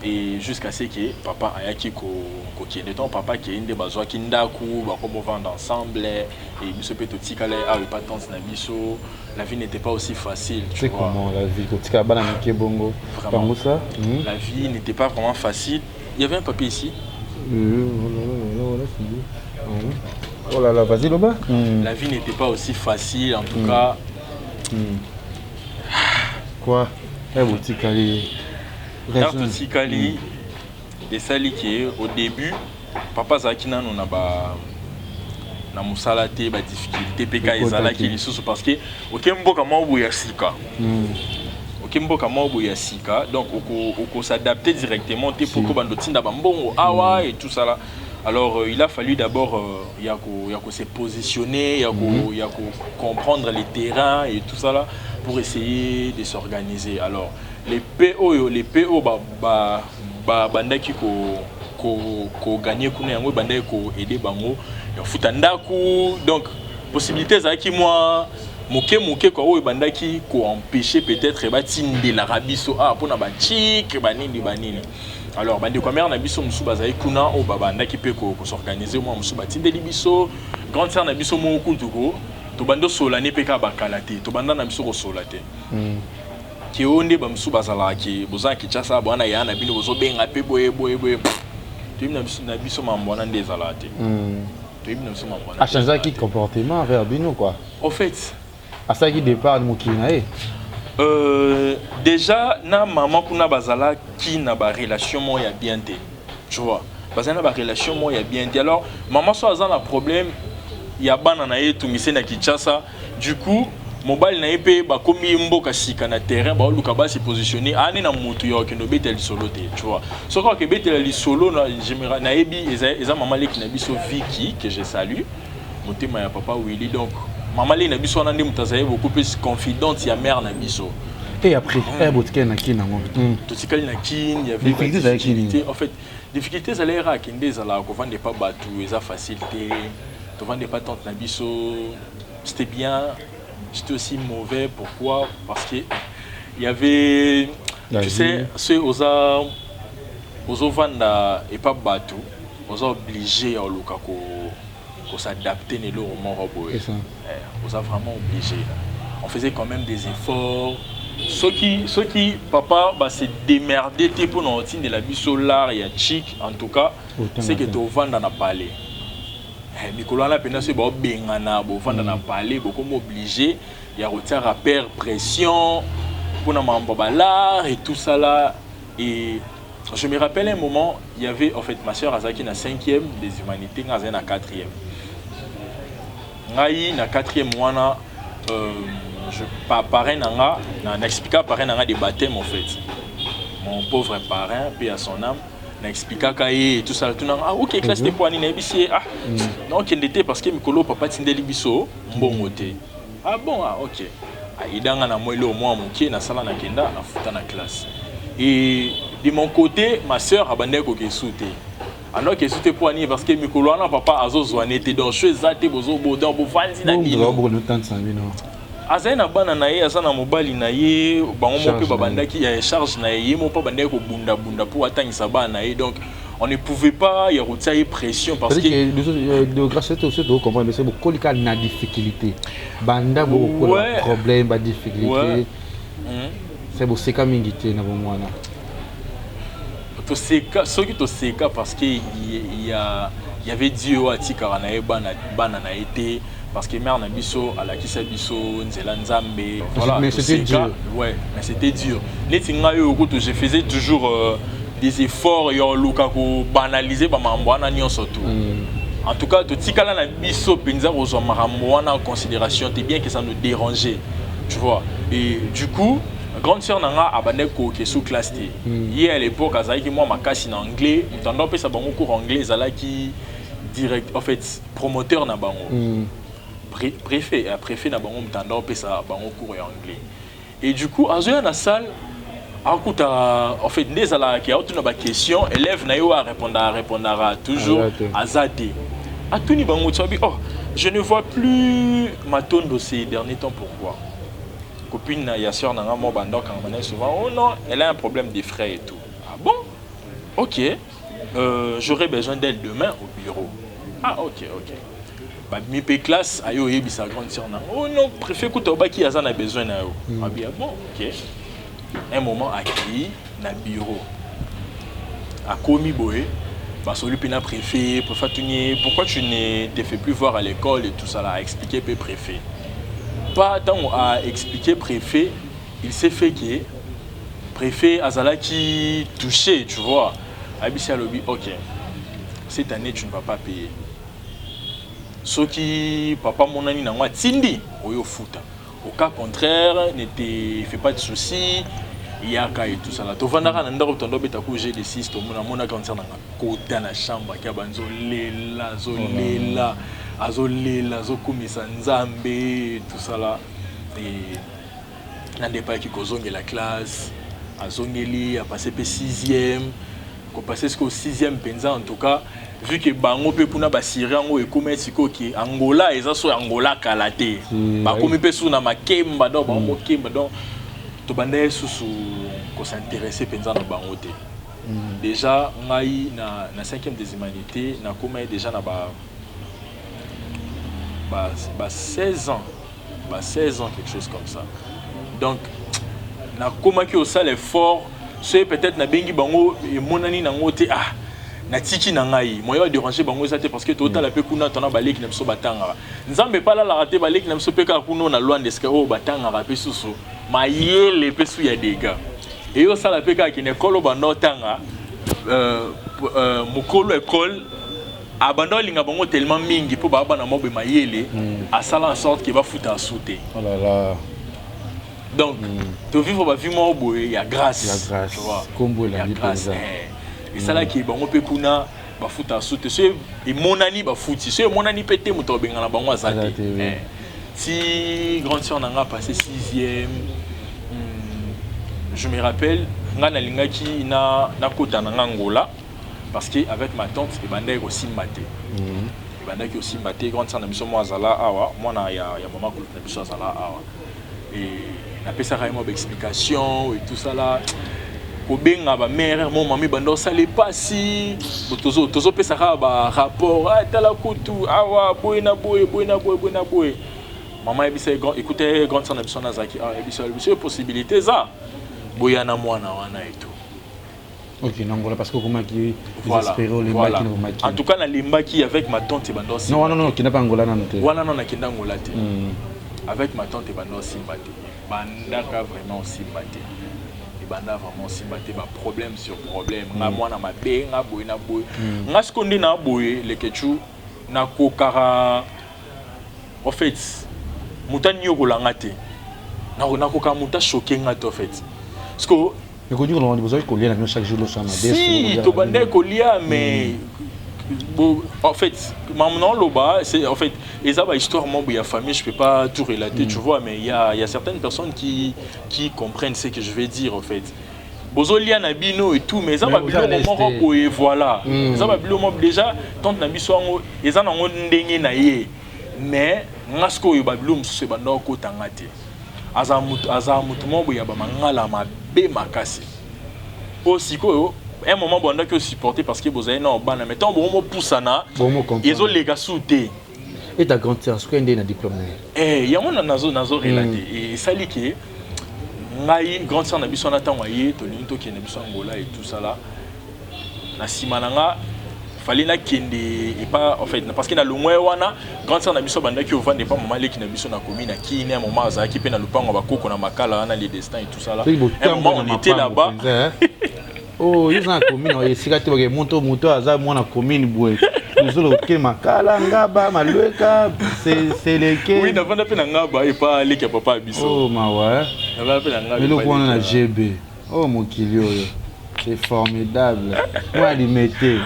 et jusqu'à ce que papa ayaki kokende. Ntango papa akei, nde bazwaki ndako, bakomovanda ensemble, et biso mpe totikala awa epa tante na biso. La vie n'était pas aussi facile, tu C'est vois. comment la vie kotikala bana mike bongo? Vraiment. Bango ça. La vie n'était pas vraiment facile. Il y avait un papier ici. Voilà, voilà, voilà, c'est bien. Oh là là, vas-y loba. La vie n'était pas aussi facile en tout cas. Quoi? Eh, botikali. Ntango totikali, esali ke au début papa azalaki nano na ba na mosala te, badifficulté mpe ka Ekotaki. ezalaki lisusu, parce que oke mboka moko boye ya sika, oke mboka moko boye ya sika, donc okos'adapter directement te po kobanda otinda bambongo awa et tout ça là. Alors il a fallu d'abord ya ko se positionner, ya ko comprendre les terrains et tout ça là pour essayer de s'organiser. Alors les PO, les PO ba bandaki ko gagner kuna, yango bandaki ko aider bango ya futa ndako. Donc possibilité ezalaki mwa moke moke kwa, oyo ebandaki koempêcher peut-être batindelaka biso ah mpona bachike banini banini. Alors bandeko ya mare na biso mosusu bazali kuna, oyo babandaki mpe kos'organiser mwa mosusu, batindeli biso. Grande sœur na biso moko kutu ko tobandi osola ne mpe kaka bakala te, tobanda na biso kosola te. Ke oyo nde bamosusu bazalaka ke boza na Kinshasa, bwana ya na bino bozobenga mpe boye boye boye, toyebi na biso mambo wana nde ezalaka te. Toyebi na biso mambo wana nde Achangeaki ezalaka te. comportement envers bino, quoi. En fait, Asalaki départ mokili na ye. Déjà na mama kuna bazalaki na barelation moko ya bien te, tu vois, bazali na barelation moko ya bien te. Alors mama so aza na problème ya bana na ye etungisi na Kinshasa, du coup mobali na ye mpe bakomi mboka sika na terrain, baoluka basi positionner ane na motu ya okende obetela lisolo te, tu vois. Soki akebetela lisolo nayebi eza mama leki na biso Viki, que je salue, motema ya papa Willy. Donc mama leki na biso wana nde moto azali beaucoup plus confidente ya mare na biso. Et après botikali na Kine yango? Totikali na Kine, y avait Difficulté ezalaki nini? Difficulté. En fait, difficulté ezalaki kaka akende, ezalaka kovanda epa bato eza facile te. Tovanda epa tante na biso, c'était bien, c'était aussi mauvais. Pourquoi? Parce que il y avait La tu vie. sais, ceux oza Ozovanda epa bato, oza obligé ya koluka kos'adapter na eloko moko boye. C'est ça. Eh, oza vraiment obligé. On faisait quand même des efforts. Soki papa base démerde te mpona kotindela biso l'art ya chic, en tout cas, Otanga c'est que te. Tovanda na palais. Eh, mikolo wana mpenza, soki baobengana, bovanda na palais, bokomi obligé ya kotia rappeur pression mpona makambo ya bal'art et tout ça là. Et je me rappelle un moment, il y avait, en fait, ma soeur azalaki na 5e des humanités, nga azali na 4e. Ngai na 4e wana, parrain na nga na expliqua parrain na nga de baptême, en fait, mon pauvre parrain, paix à son âme, na expliquaka ye tout ça. Tuna: "Ah ok, classe te mpo ani?" Nayebisi ye: "Ah, naokende te parce que mikolo papa tindeli biso mbongo te." "Ah bon, ah ok." Ayidanga na mwa eloko mwa moke nasala, nakenda, nafuta na classe. Et de mon côté, ma sœur abandaki kokesu te, andaki esu te. Mpo ani? Parce que mikolo wana papa azozwane te, donc so eza te, donc bovandi na bino. Azali na bana na ye, aza na mobali na ye, bango moko mpe babandaki ya charge na ye, ye moko mpe abandaki kobundabunda mpo atangisa bana na ye. Donc on ne pouvait pas ya kotia ye pression parce que de grâce aussi tocomprendre, mais bokoli kaka na difficulté, banda bokokola problème, badifficulté, c'est boseka mingi te na bomwana. Toseka, soki toseka, parce que il y avait Dieu oyo atikaka na ye bana, bana na ye te, parce que mère na biso alakisa biso nzela Nzambe. Voilà, mais c'était dur. Ouais, mais c'était dur. Neti ngai oyo kutu, je faisais toujours des efforts ya oluka kobanaliser bamakambo wana nyonso tu. En tout cas, totikala na biso mpenza kozwa makambo wana en considération te, bien que ça nous dérangeait, tu vois. Et du coup, grande sœur na nga abandaki koke sous classe te. Ye à l'époque azalaki mwa makasi na anglais. Moto ando apesa bango cours anglais ezalaki direct, en fait, promoteur na bango, préfet, préfet na bango, moto ando apesa bango cours ya anglais. Et du coup, azoya na salle, akuta, en fait, nde ezalaki aotuna baquestion, élève na ye oyo arépondaka, arépondaka toujours aza te. Atuni bango ti abi: "Oh, je ne vois plus Matondo ces derniers temps, pourquoi?" Copine na ya sœur na nga mo banda okangama na ye souvent: "Oh non, elle a un problème de frais et tout." "Ah bon, ok, j'aurais besoin d'elle demain au bureau." "Ah ok." Babimi mpe classe, aye oyebisa grande sœur na: "Oh non, préfet kuta obaki aza na besoin na yo." Abi: "Ah bon, ok." Un moment, akei na bureau, akomi boye, basoli mpe na préfet. Préfet atuni ye: "Pourquoi tu ne te fais plus voir à l'école?" et tout ça là. A expliqué mpe préfet pas. Ntango a expliqué préfet, il s'est fait que préfet azalaki touché, tu vois. Ayebisi, alobi: "Ok, cette année tu ne vas pas payer. Soki papa monani nango atindi oyo ofuta, au cas contraire, ne te fais pas de soucis, yaka." Et tout ça là, tovandaka na ndako, tondo obeta ku G de 6. Tomona, amonaka ntina nanga kota na chambre, aki abanzi azolela, azolela, azolela, azokumisa Nzambe, tout ça là. Et na nde epayaki kozongela classe, azongeli, apasse mpe sixième. Kopase sikoyo sixième mpenza, en tout cas, vu que bango mpe kuna basiri yango ekómi sikoyo ke Angola eza so Angola kala te, bakomi mpe susu na makemba, donc bango mokemba. Donc tobanda ye susu kos'intéresser mpenza na bango te. Déjà ngai na 5e des humanités, nakóma ye déjà na ba 16 ans, ba 16 ans, quelque chose comme ça. Donc nakomaki kosala effort. Soki peut-être nabengi bango, emonani nango te, ah, natiki na ngai, moyen ya déranger bango eza te, parce que totala mpe kuna tona baleki na biso batangaka. Nzambe epe alalaka te. Baleki na biso mpe kaka kuna na Lwanda, esika oyo batangaka mpe susu mayele mpe su ya dega eyosala mpe kaka kende ekolo banda otanga. Mokolo ekole abanda olinga bango tellement mingi mpo baa bana mobe mayele, asala en sorte ke bafuta asu te. Oh là là. Donc tovivre bavie moko boye ya grâce. Ya grâce. Tu vois. Kombo Ya elandi grâce. mpenza. Eh. Esalaki bango mpe kuna bafuta asu te. So emonani bafuti, so emonani mpe te, moto abengana bango aza Aza te. te, oui. Eh. Si grande sœur na nga passé sixième, je me rappelle, nga nalingaki na nakota na nga Angola, parce que avec ma tante ebandaki kosimba te. Ebandaki kosimba te. Grande sœur na biso mo azala awa, mwana ya mama kulutu na biso azala awa, et napesaka ye mwa baexplication et tout ça là. Kobenga bamare mo mami banda osala epasi, tozopesa kaka barapport: ah, tala kutu awa boye na boye, boye na boye, boye na boye. Mama yebisa ye, écoute, grande sœur na biso nazalaki awa, yebisa biso possibilité eza boya na mwana wana et tout. Ok, na Angola, parce que okomaki Voilà, désespéré, olembaki voilà. na bomaki. En tout cas nalembaki avec ma tante ebanda. Non, wana non, okenda mpe Angola nanu te. Wana non, nakenda Angola te. Avec ma tante ebanda osimba te, bandaka vraiment osimba te, ebanda vraiment osimba te, baproblème sur problème. Nga mwana mabe, nga boye na boye. Nga siko nde na boye lekechu nakokaka, en fait moto aniokolanga te, nakokaka moto achoquer nga te, en fait, parce que Ekoki kolonga, bozalaki kolia na bino chaque jour loso ya madesu? Si, tobandaki kolia, mais bon, en fait maman loba, c'est en fait eza ba histoire moko ya famille, je peux pas tout relater, tu vois, mais il y a certaines personnes qui comprennent ce que je vais dire. En fait bozolia na bino et tout, mais eza Mais babiloko oza moko leste. Boye, voilà, eza babiloko moko déjà tante na biso yango eza nango ndenge na ye, mais nga sikoyo babiloko mosusu ebanda okotanga te. Aza motu moko boye ya bamangala mabe makasi oyo sikoyo un moment bondaki osupporter parce que bozali na obana, mais ntango bokomopusana Bomo comprendre. Ezoleka su te. Et ta grande sœur, soki nde na diplôme na ye? Eh, yango na nazo relate. Esali ke ngai, grande sœur na biso wana, ntango aye, tolingi tokende biso Angola et tout ça là, na nsima na nga fallait nakende epa, en fait, parce que na longwa ye wana, grande sœur na biso bandaki ovanda epa mama leki na biso na commune na Kini. Un moment azalaki mpe na lupango ya bakoko na Makala wana, le destin et tout ça là, un moment on était là-bas. Oh, yo oza na commune esika te bake moto moto aza mwana commune boye, ozoloke Makala, Ngaba, Malweka, Seleke. Oui, navanda mpe na Ngaba epa leki ya papa ya biso. Oh, mawa. Navanda mpe na Ngaba. Eloko epa wana na leki ya- GB. Oh, mokili oyo, c'est formidable, mwa limete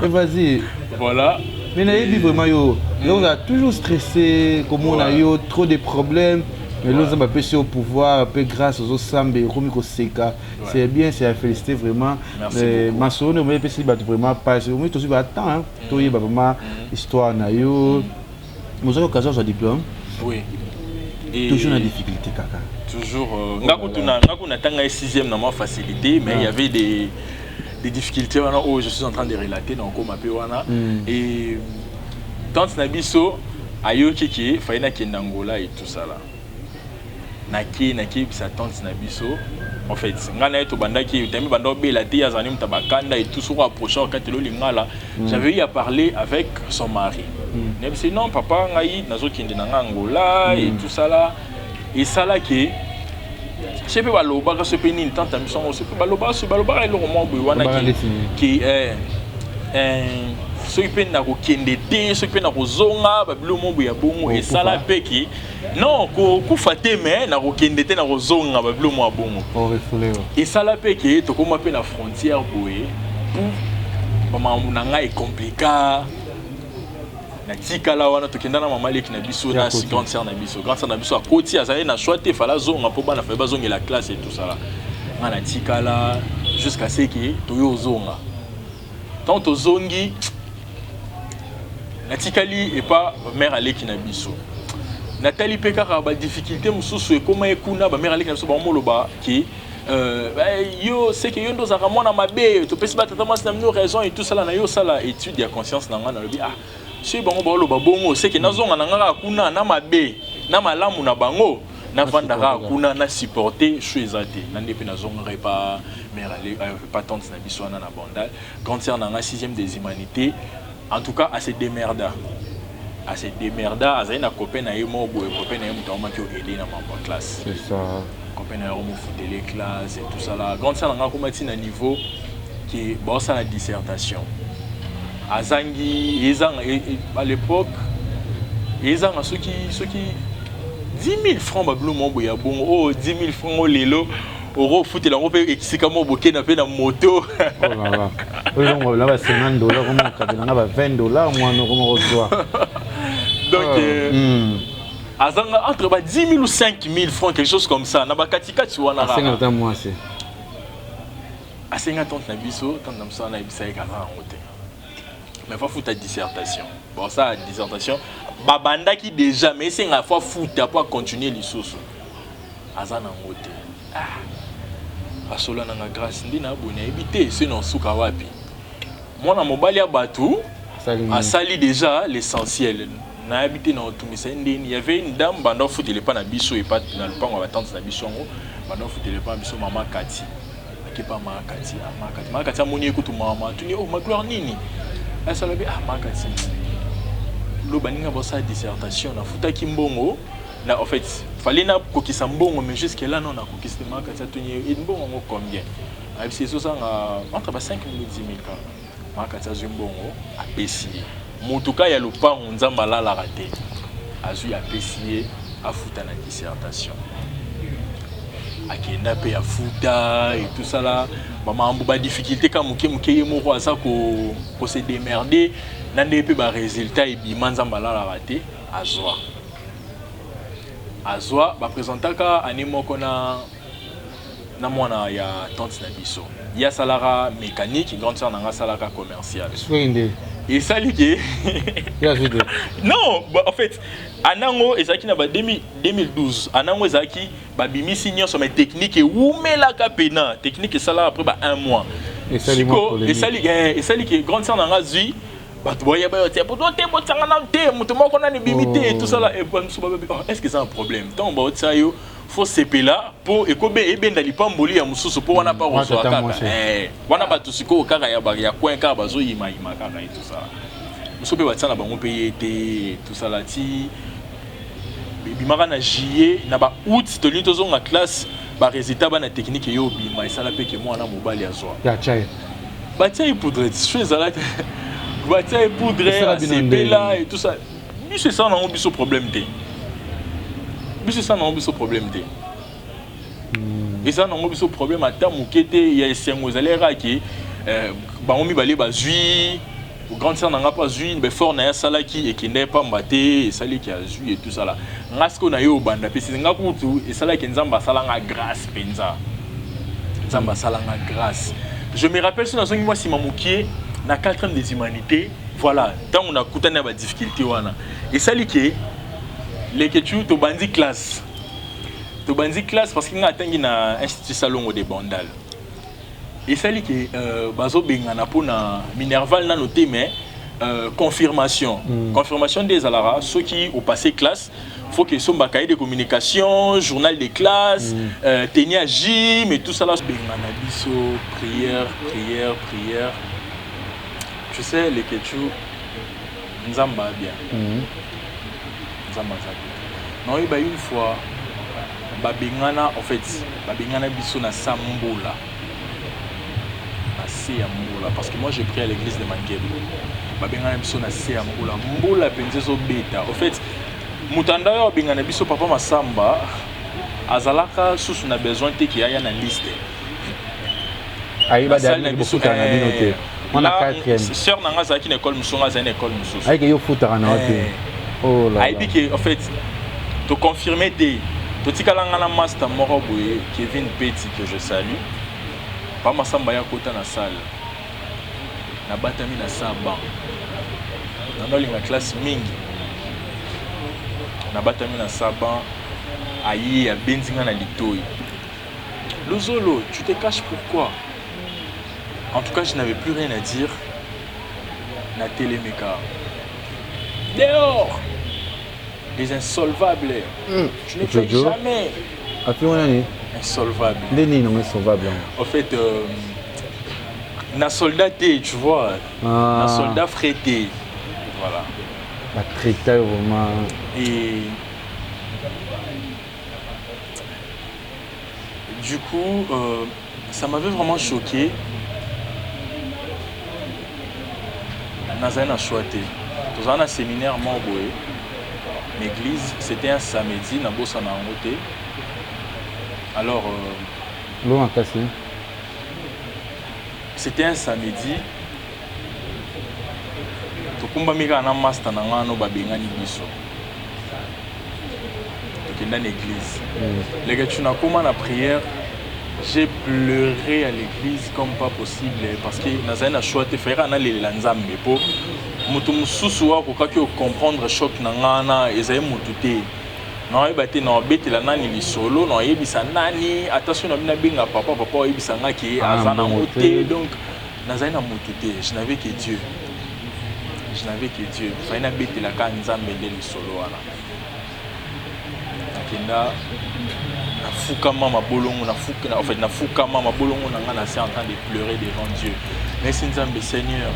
et vas-y. Voilà. Mais nayebi vraiment yo, yo ozala toujours stressé, komona yo trop de problèmes, mais lelo Nzambe apesi yo pouvoir mpe grâce, ozosamba, ekomi koseka. C'est bien, c'est à féliciter vraiment. Merci beaucoup. Masolo nde omoi epesi bato vraiment pasi, omoi tozwi batemps toyeba vraiment histoire na yo. Ozwaki occasion ozwa diplôme? Oui. Et Toujours na difficulté kaka? Toujours nga kutu nga kutu natanga ye sixième na mwa facilité, mais il y avait des difficultés wana oyo je suis en train de relater na okoma mpe wana. Et tante na biso ayoki ke fallait nakende Angola et tout ça là, nakeyebisa tante na biso. En fait nga na ye tobandaki tami banda obela te, azali moto bakanda et tout, soko approche okatela olingala. J'avais eu à parler avec son mari, nayebisi: non papa, ngai nazokende na nga Angola et tout ça là. Esalaki so mpe balobaka so mpe nini, tante na biso yango so mpe balobaka so balobaka eloko moko boye wana Balobaka ke neti nini? Ke soki mpe nakokende te, soki mpe nakozonga, babilo moko boye ya bongo. Okokufa? Esala mpe ke non, kokufa te, mais nakokende te, nakozonga, babilo moko ya bongo. Orefoulé. Esala mpe ke tokóma mpe na frontière boye pour bamakambo na ngai ecompliquer. Natikala wana, tokenda na mama leki na biso na Ya koti. Grande sœur na biso, grande sœur na biso akoti, azali na choix te, fallait azonga mpo bana fallait bazongela classe et tout ça là. Nga natikala jusqu'à ce ke toyo ozonga. Ntango tozongi, natikali epa mare aleki na biso. Natali mpe kaka badifficulté mosusu ekóma ye kuna. Bamare aleki na biso bamoloba ke yo seke yo nde ozalaka mwana mabe, topesi batata mwasi na bino raison et tout ça là. Na yo osala étude ya conscience na ngai, nalobi: ah, soki bango baoloba bongo, seke nazonga na ngai kaka kuna na mabe na malamu na bango, navanda kaka kuna na supporter sho eza te. Na nde mpe nazongaka epa mare, epa tante na biso wana na Bandal. Grande sœur na ngai, sixième des humanités, en tout cas ase démerda, ase démerda. Azali na copain na ye moko boye, copain na ye moto akomaki oaider na mambo ya classe. C'est ça. Copain na ye akomofutele classe et tout ça là. Grande sœur na ngai akoma ti na niveau ke baosala dissertation, azangi ezanga à l'époque ezanga soki 10 000 francs, babilo moko boye ya bongo. Oyo 10 000 francs oyo lelo okofutela yango mpe esika moko bokenda mpe na moto. Oh là là, oyo na ba 50 $, koma okabelanga ba 20 $, mwana okoma kozwa. Donc azanga entre ba 10 000 ou 5 000 francs, quelque chose comme ça, na bakatikati wana. Asenga ata mwasi? Asenga tante na biso. Tante na biso wana ayebisa ye kaza yango te, mais faut futa dissertation. Bon, ça, dissertation babandaki déjà, mais esenga faut afuta po acontinue lisusu, aza nango te. Ah. Asola nanga grâce nde na boye, nayebi te soki na osuka wapi. Mwana mobali ya bato asali déjà l'essentiel, nayebi te na otungisa ye ndeni. Y avait une dame banda ofutela epa na biso, epa na lopango ya batante na biso yango, banda ofutela epa na biso, mama Kati. Akepa mama Kati, ah, mama Kati, mama Kati amoni ye kutu, mama atuni: "Oh, Magloire, nini?" Asala be: "Ah, mama Kati, lo baninga basala dissertation, nafutaki mbongo na, en fait fallait nakokisa mbongo, mais jusque là non, nakokisi te." Mama Kati atuni ye: "Mbongo yango combien?" Ayebisi ezozanga entre ba 5 000 10 000 kaka. Mama Kati azwi mbongo, apesi ye. Motuka ya lopango, Nzambe alalaka te, azwi, apesi ye, afuta na dissertation. Akenda mpe afuta etusala bamambo, badifficulté ka moke moke, ye moko aza kose démerder na ndenge mpe barésultat ebima. Nzambe alalaka te, azwa, azwa. Baprésentaka année moko na mwana ya tante na biso. Ye asalaka mécanique, grande sœur na nga asalaka commercial. Soki nde Esali ke ye azwi te? Non, bah, en fait anango ezalaki na ba 2012, anango ezalaki babimisi nyonso, mais technique ewumelaka pena. Technique esalaka après ba un mois. Esali mwa Siko, polémique. esali ke grande sœur na nga zwi, bato boyeba yo te, poto te, botianga nanu te, moto moko nani ebimi te. Oh. Tosala mosusu babebi: "Oh, est ce que eza un problème?" Ntango baotia yo, faut sepela mpo ekobe ebenda lipamboli ya mosusu, mpo wana mpa Wana kozwa tata kaka mwasi. Wana bato sikoyo kaka ya coin kaka bazoyimayima kaka e tosala mosusu mpe batia na bango mpe ye te. Tosala ti ebimaka na juillet, na ba août tolingi tozonga classe, barésultat bana technique eyo obima. Esala mpe ke mwana mobali azwa. Ya chai. Batia ye poudre, so ezalaki batia ye poudre. Esala bino Asepela ndenge? et tout ça. Biso esala nango biso problème te, biso esala nango biso problème te, eza nango biso problème ata moke te. Ya esengo ezali eraki bango mibale bazwi. Grande sœur na nga mpo azwi baeffort na ye asalaki, ekende ye pamba te, esaliki azwi et tout ça là. Nga sikoyo na ye obanda mpe nga kutu esalaki Nzambe asalanga grâce mpenza, Nzambe asalanga grâce. Je me rappelle, so nazongi mwa nsima mokie, na 4e des humanités, voilà, ntango nakutani na badifficulté wana, esali ke leketu tobandi classe, tobandi classe, parce que nga atangi na Institut Salongo de Bandal. Esali ke bazobengana mpona minerval nano te, mais confirmation. Confirmation nde ezalaka soki opasse classe, faut que esomba cahier de communication, journal de classe, tenue ya gym et tout ça là. Bengana biso, prière, prière, prière. Tu sais, leketu, Nzambe bien. Nzambe aza bien. Naoyeba une fois babengana, en fait babengana biso na sa mbula, na se ya mbula, parce que moi j'ai pris à l'église de Mangembo. Babengana biso na se ya mbula, mbula mpenza ezobeta. En fait moto anda oyo abengana biso, papa Masamba, azalaka susu na besoin te ke aya na liste. Ayeba Nasali na biso, bofutaka na bino te wana 4e. Sœur na nga azalaki na école mosusu, nga azali na école mosusu. Ayeke yo futaka na yo te. Oh là là. Ayebi ke en fait toconfirme te, totikala nga na master moko boye, Kevin Peti, que je salue. Pa Masamba ya kota na salle, nabatami na sa ban, nando alinga classe mingi, nabatami na sa ban, aye abenzi nga na litoi: "Lozolo, tu te caches pourquoi?" En tout cas, je n'avais plus rien à dire. Na telemeka: "Dehors, les insolvables, tu ne payes Jojo. jamais." Afi wana nini? Insolvable. Nde nini nango insolvable yango? En fait na soldat te, tu vois. Ah. Na soldat frais te, voilà. Batraita yo vraiment. Et du coup, ça m'avait vraiment choqué. Nazali na choix te. Tozala na séminaire moko boye na église, c'était un samedi, nabosana yango te. Alors lo makasi. C'était un samedi, tokumbami kaka na master na nga no, babengani biso, tokenda na église. Leke tu nakoma na prière, j'ai pleuré à l'église comme pas possible, parce que nazali na choix te, fayaka nalelela Nzambe, mpo moto mosusu oyo akokaki kocomprendre choc na nga wana ezali motu te. Naoyeba te naobetela nani lisolo, naoyebisa nani, ata soki nabi nabenga papa, papa oyebisa nga ke aza nango te. Donc nazali na motu te, je n'avais que Dieu, je n'avais que Dieu. Fallait nabetelaka Nzambe nde lisolo wana. Nakenda, nafukama mabolongo, en fait, nafukama mabolongo na nga na se, en train de pleurer devant Dieu. Merci Nzambe, Seigneur,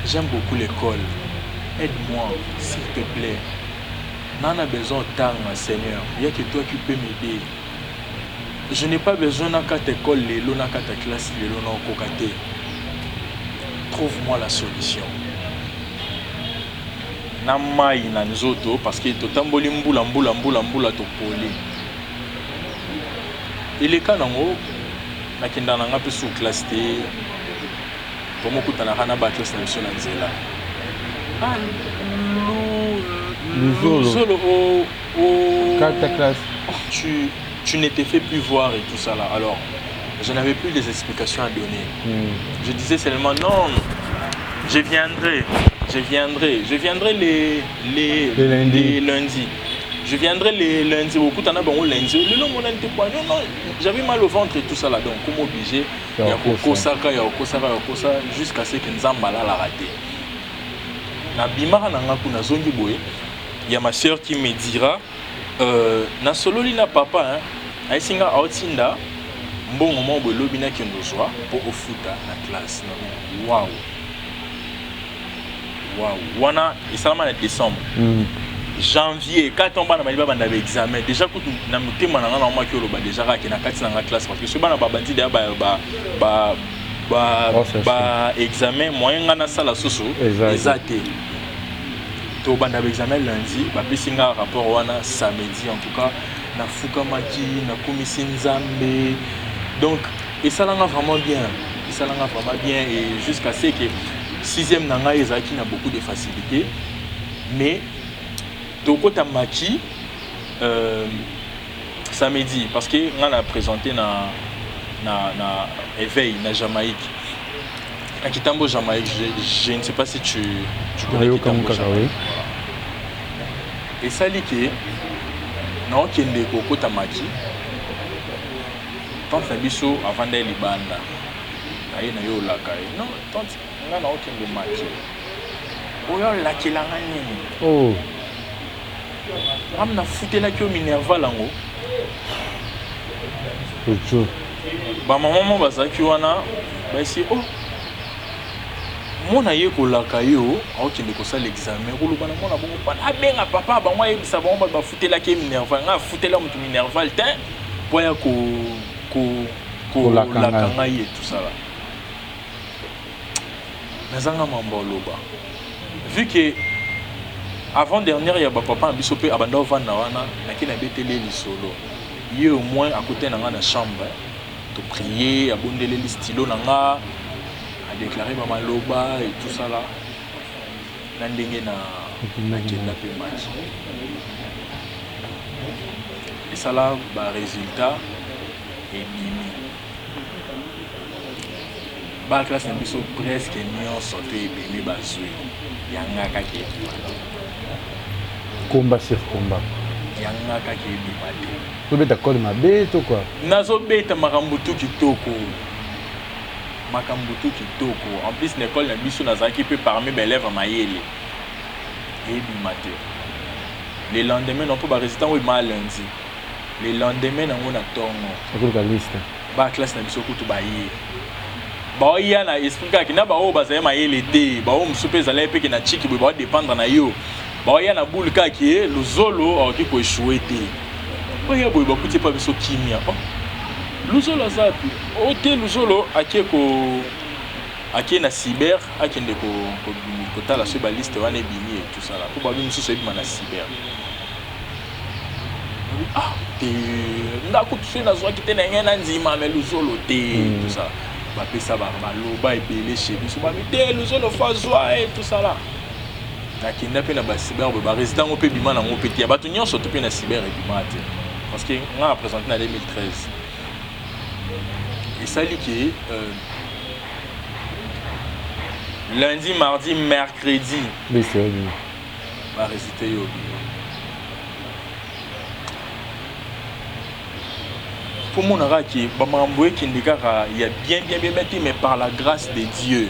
j'aime beaucoup l'école, aide-moi s'il te plaît, nana besoin otanga. Seigneur, il y a que toi qui peux m'aider. Je n'ai pas besoin nakata école lelo, nakata classe lelo, naokoka te. Trouve-moi la solution. Na mai na nzoto, parce que totamboli mbula, mbula, mbula, mbula, topoli eleka nango. Nakenda na nga mpe sur classe te. Tomokutanaka na baclasse na biso na nzela. Ah, Luzolo au Kata classe. Tu ne t'es fait plus voir et tout ça là. Alors je n'avais plus des explications à donner. Je disais seulement: non, je viendrai, je viendrai, je viendrai les Les lundis. Les lundis, je viendrai les lundis. Okutana bango lundi. Lelo monani te quoi? Non, non, j'avais mal au ventre et tout ça là. Donc comme obligé Ya ya kokosa. Kokosaka, ya kokosaka, ya kokosa, jusqu'à ce que Nzambe alalaka te. Nabimaka na nga kuna, nazongi boye, ya ma sœur qui me dira nasololi na papa, hein, ayesi nga aotinda mbongo moko boye, elobi nakende ozwa mpo ofuta na classe. Waw, waw, wana esalama na décembre. Janvier kati bana bali babanda baexamen déjà. Kutu na motema na nga naomaki oloba déjà kaka na kati na nga classe, parce que soki bana babandi deya ba Oh, c'est ba examen, moyen nga nasala susu Eza te. Eza te. Tobanda baexamen lundi, bapesi nga rapport wana samedi. En tout cas nafukamaki, nakumisi Nzambe. Donc esalanga vraiment bien, esalanga vraiment bien. Et jusqu'à ce que sixième na ngai ezalaki na beaucoup de facilité, mais tokota maki samedi, parce que nga na présenté na éveil na Jamaïque, à Kitambo Jamaïque. Je ne sais pas si tu connais Nayoka Kitambo kaka, Jamaïque. Oui. Esali ke naokende kokota maki, tante na biso avanda ye libanda, aye na ye, olaka ye: non, tante, nga naokende maki. Oyo olakelanga nini? Oh. Am nafutelaki yo minerval yango. Ojo. Bamama mo bazalaki wana, bayesi: oh, mwana ye kolaka yo aokende kosala examen, koloba na mwana bongo pana abenga papa bango, ayebisa bango bato bafutelaki ye minerval. Ngai afutela moto minerval te mpo aya Kolaka kolaka ngai. Ngai ye tosala nazanga mambo aloba, vu que avant dernière ya bapapa na biso mpe abanda ovanda wana. Nake nabeteli ye lisolo. Ye au moins akotaki na nga na chambre, toprier, abondeleli stylo na nga, adéclaré bamaloba et tout ça là, na ndenge na nakenda mpe maki, esala barésultat ebimi. Baclasse na biso presque nyonso to ebimi, bazwi. Yanga kaka ebima te. Combat sur combat. Yanga kaka ebima te. Tobeta kole mabe to quoi? Nazobeta makambo tu kitoko, makambo tu kitoko. En plus na école na biso nazalaki mpe parmi baélève mayele. Ebima te. Le lendemain, non, mpo barésultat ngo ebima lundi, le lendemain nango na ntongo Akoluka liste. Baclasse na biso kutu baye, baoya na esprit kaka na baoyo bazali mayele te, baoyo mosusu mpe ezalaki peke na chiki boye, baodépendre na yo, baoya na boule kaka ye Luzolo akoki koéchouer te. Oya boye, bakuti epa biso kimia. Oh, Luzolo aza pi o te. Luzolo ake ko ake na cyber, akende kotala soki baliste wana ebimi et tout ça là, mpo babi mosusu ebima na cyber. Ah te, nga kutu soki nazwaki te na ngai na ndima, me Luzolo te. Tout ça, bapesa baloba ebele chez biso, babi te, Luzolo fa zwa e tout ça là. Nakenda mpe na bacyber boye, barésultat yango mpe ebima nango mpe te. Ya bato nyonso to mpe na cyber ebima te, parce que nga na présenté na 2013. Esali ke lundi, mardi, mercredi Liste ebima. Barésultat yo obima. Faut mona kaka ke bamakambo ekende kaka ya bien bien bien bien te, mais par la grâce de Dieu.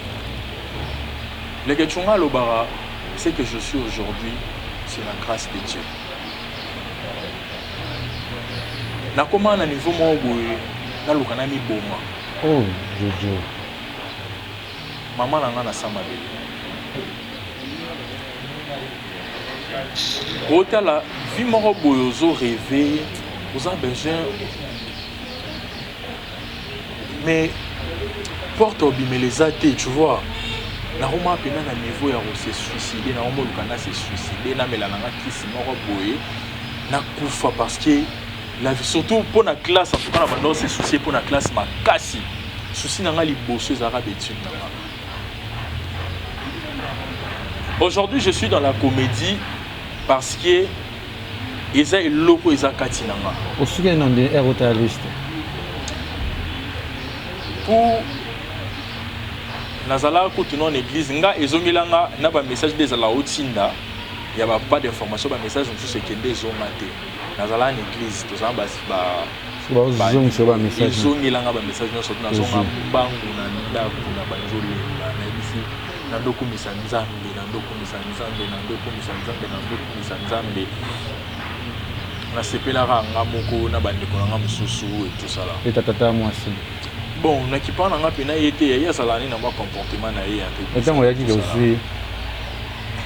Leketchou, nga alobaka, ce que je suis aujourd'hui, c'est la grâce de Dieu. Nakoma na niveau moko boye, naluka na miboma. Oh Jojo. Mama na nga na sa mabele, otala vie moko boye, ozo rêve, oza besoin, mais porte obimela eza te, tu vois. Nakoma mpena na niveau ya kose suicider, nakoma oluka na se suicider, namela nanga kisi moko boye, nakufa, parce que la vie, surtout mpo na classe, en tout cas na banda se soucier mpo na classe makasi. Souci na nga liboso ezalaka baétude na nga. Aujourd'hui, je suis dans la comédie parce que eza eloko eza kati na nga. Osuki na nde ere otala liste? Pour nazalaka kutu na église, nga ezongelanga na bamessage nde ezala otinda ya ba pas d'information, bamessage mosusu ekende ezonga te. Nazalaka na église, tozala bazongisa bamessage. Ezongelanga bamessage nyonso to nazonga mbangu na ndako na banzolela, nayebisi na ndokumisa Nzambe, na ndokumisa Nzambe, na ndokumisa Nzambe, na ndokumisa Nzambe. Nasepelaka nga moko na bandeko na nga mosusu etosala. Eta tata mwasi? Bon, nakipa na nga mpena ye te. Ye azala nini na mwa comportement na ye un peu. Ntango oyaki, ozwi?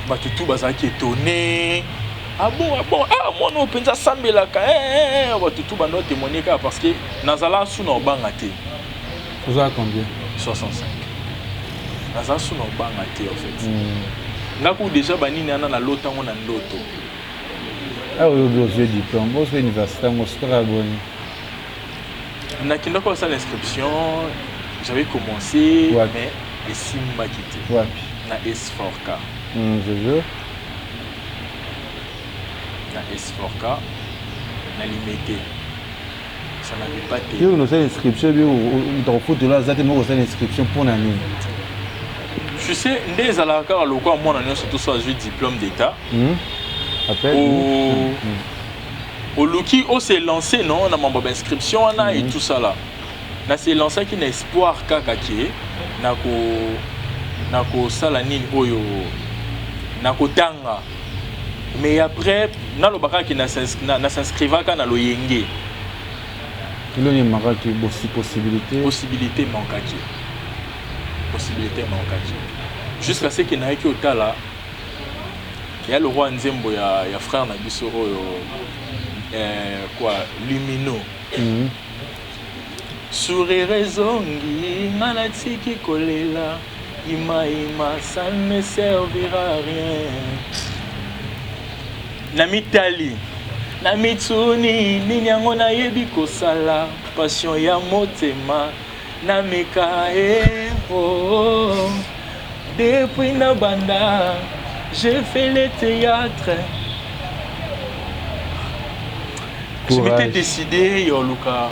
Bato tu bazalaki étonné: "Ah bon, ah bon, ah, mwana oyo mpenza asambelaka." Bato tu bando témoigner kaka parce que nazala su na obanga te. Ozala combien? 65. Nazala su na obanga te en fait. Nga ku déjà banini wana nalotango na ndoto. Awa oyo obi ozwi diplôme, ozwi université yango, sukaka boni? Nakendaki kosala inscription, j'avais commencé. Wapi? Mais esimbaki te. Wapi? Na S4K. Jojo. Na S4K na Limete, ça n'avait pas été. Yo osala inscription, bi moto akofutela aza te, moko osala inscription mpona nini? Tu sais, nde ezalaka kaka lokola mwana nyonso to so azwi diplôme d'état. Appel. Oluki ose lancer non na mambo ya bainscription wana et tout ça là. Na se lançaki na espoir kaka ke nakosala nini oyo nakotanga, mais après naloba kaka ke na s'inscrivaka na loyenge. Eloni emakaki bosi possibilité? Possibilité manquaki, possibilité manquaki, jusqu'à ce ke nayaki otala ya le roi, nzembo ya frère na biso oyo, quoi, Lumino. Sourire ezongi, nga natiki kolela imaima, ça ne me servira à rien. Na mitali, na mituni nini yango nayebi kosala, passion ya motema nameka e oh, oh. Depuis na banda, j'ai fait le théâtre, je m'étais Courage. décidé ya oluka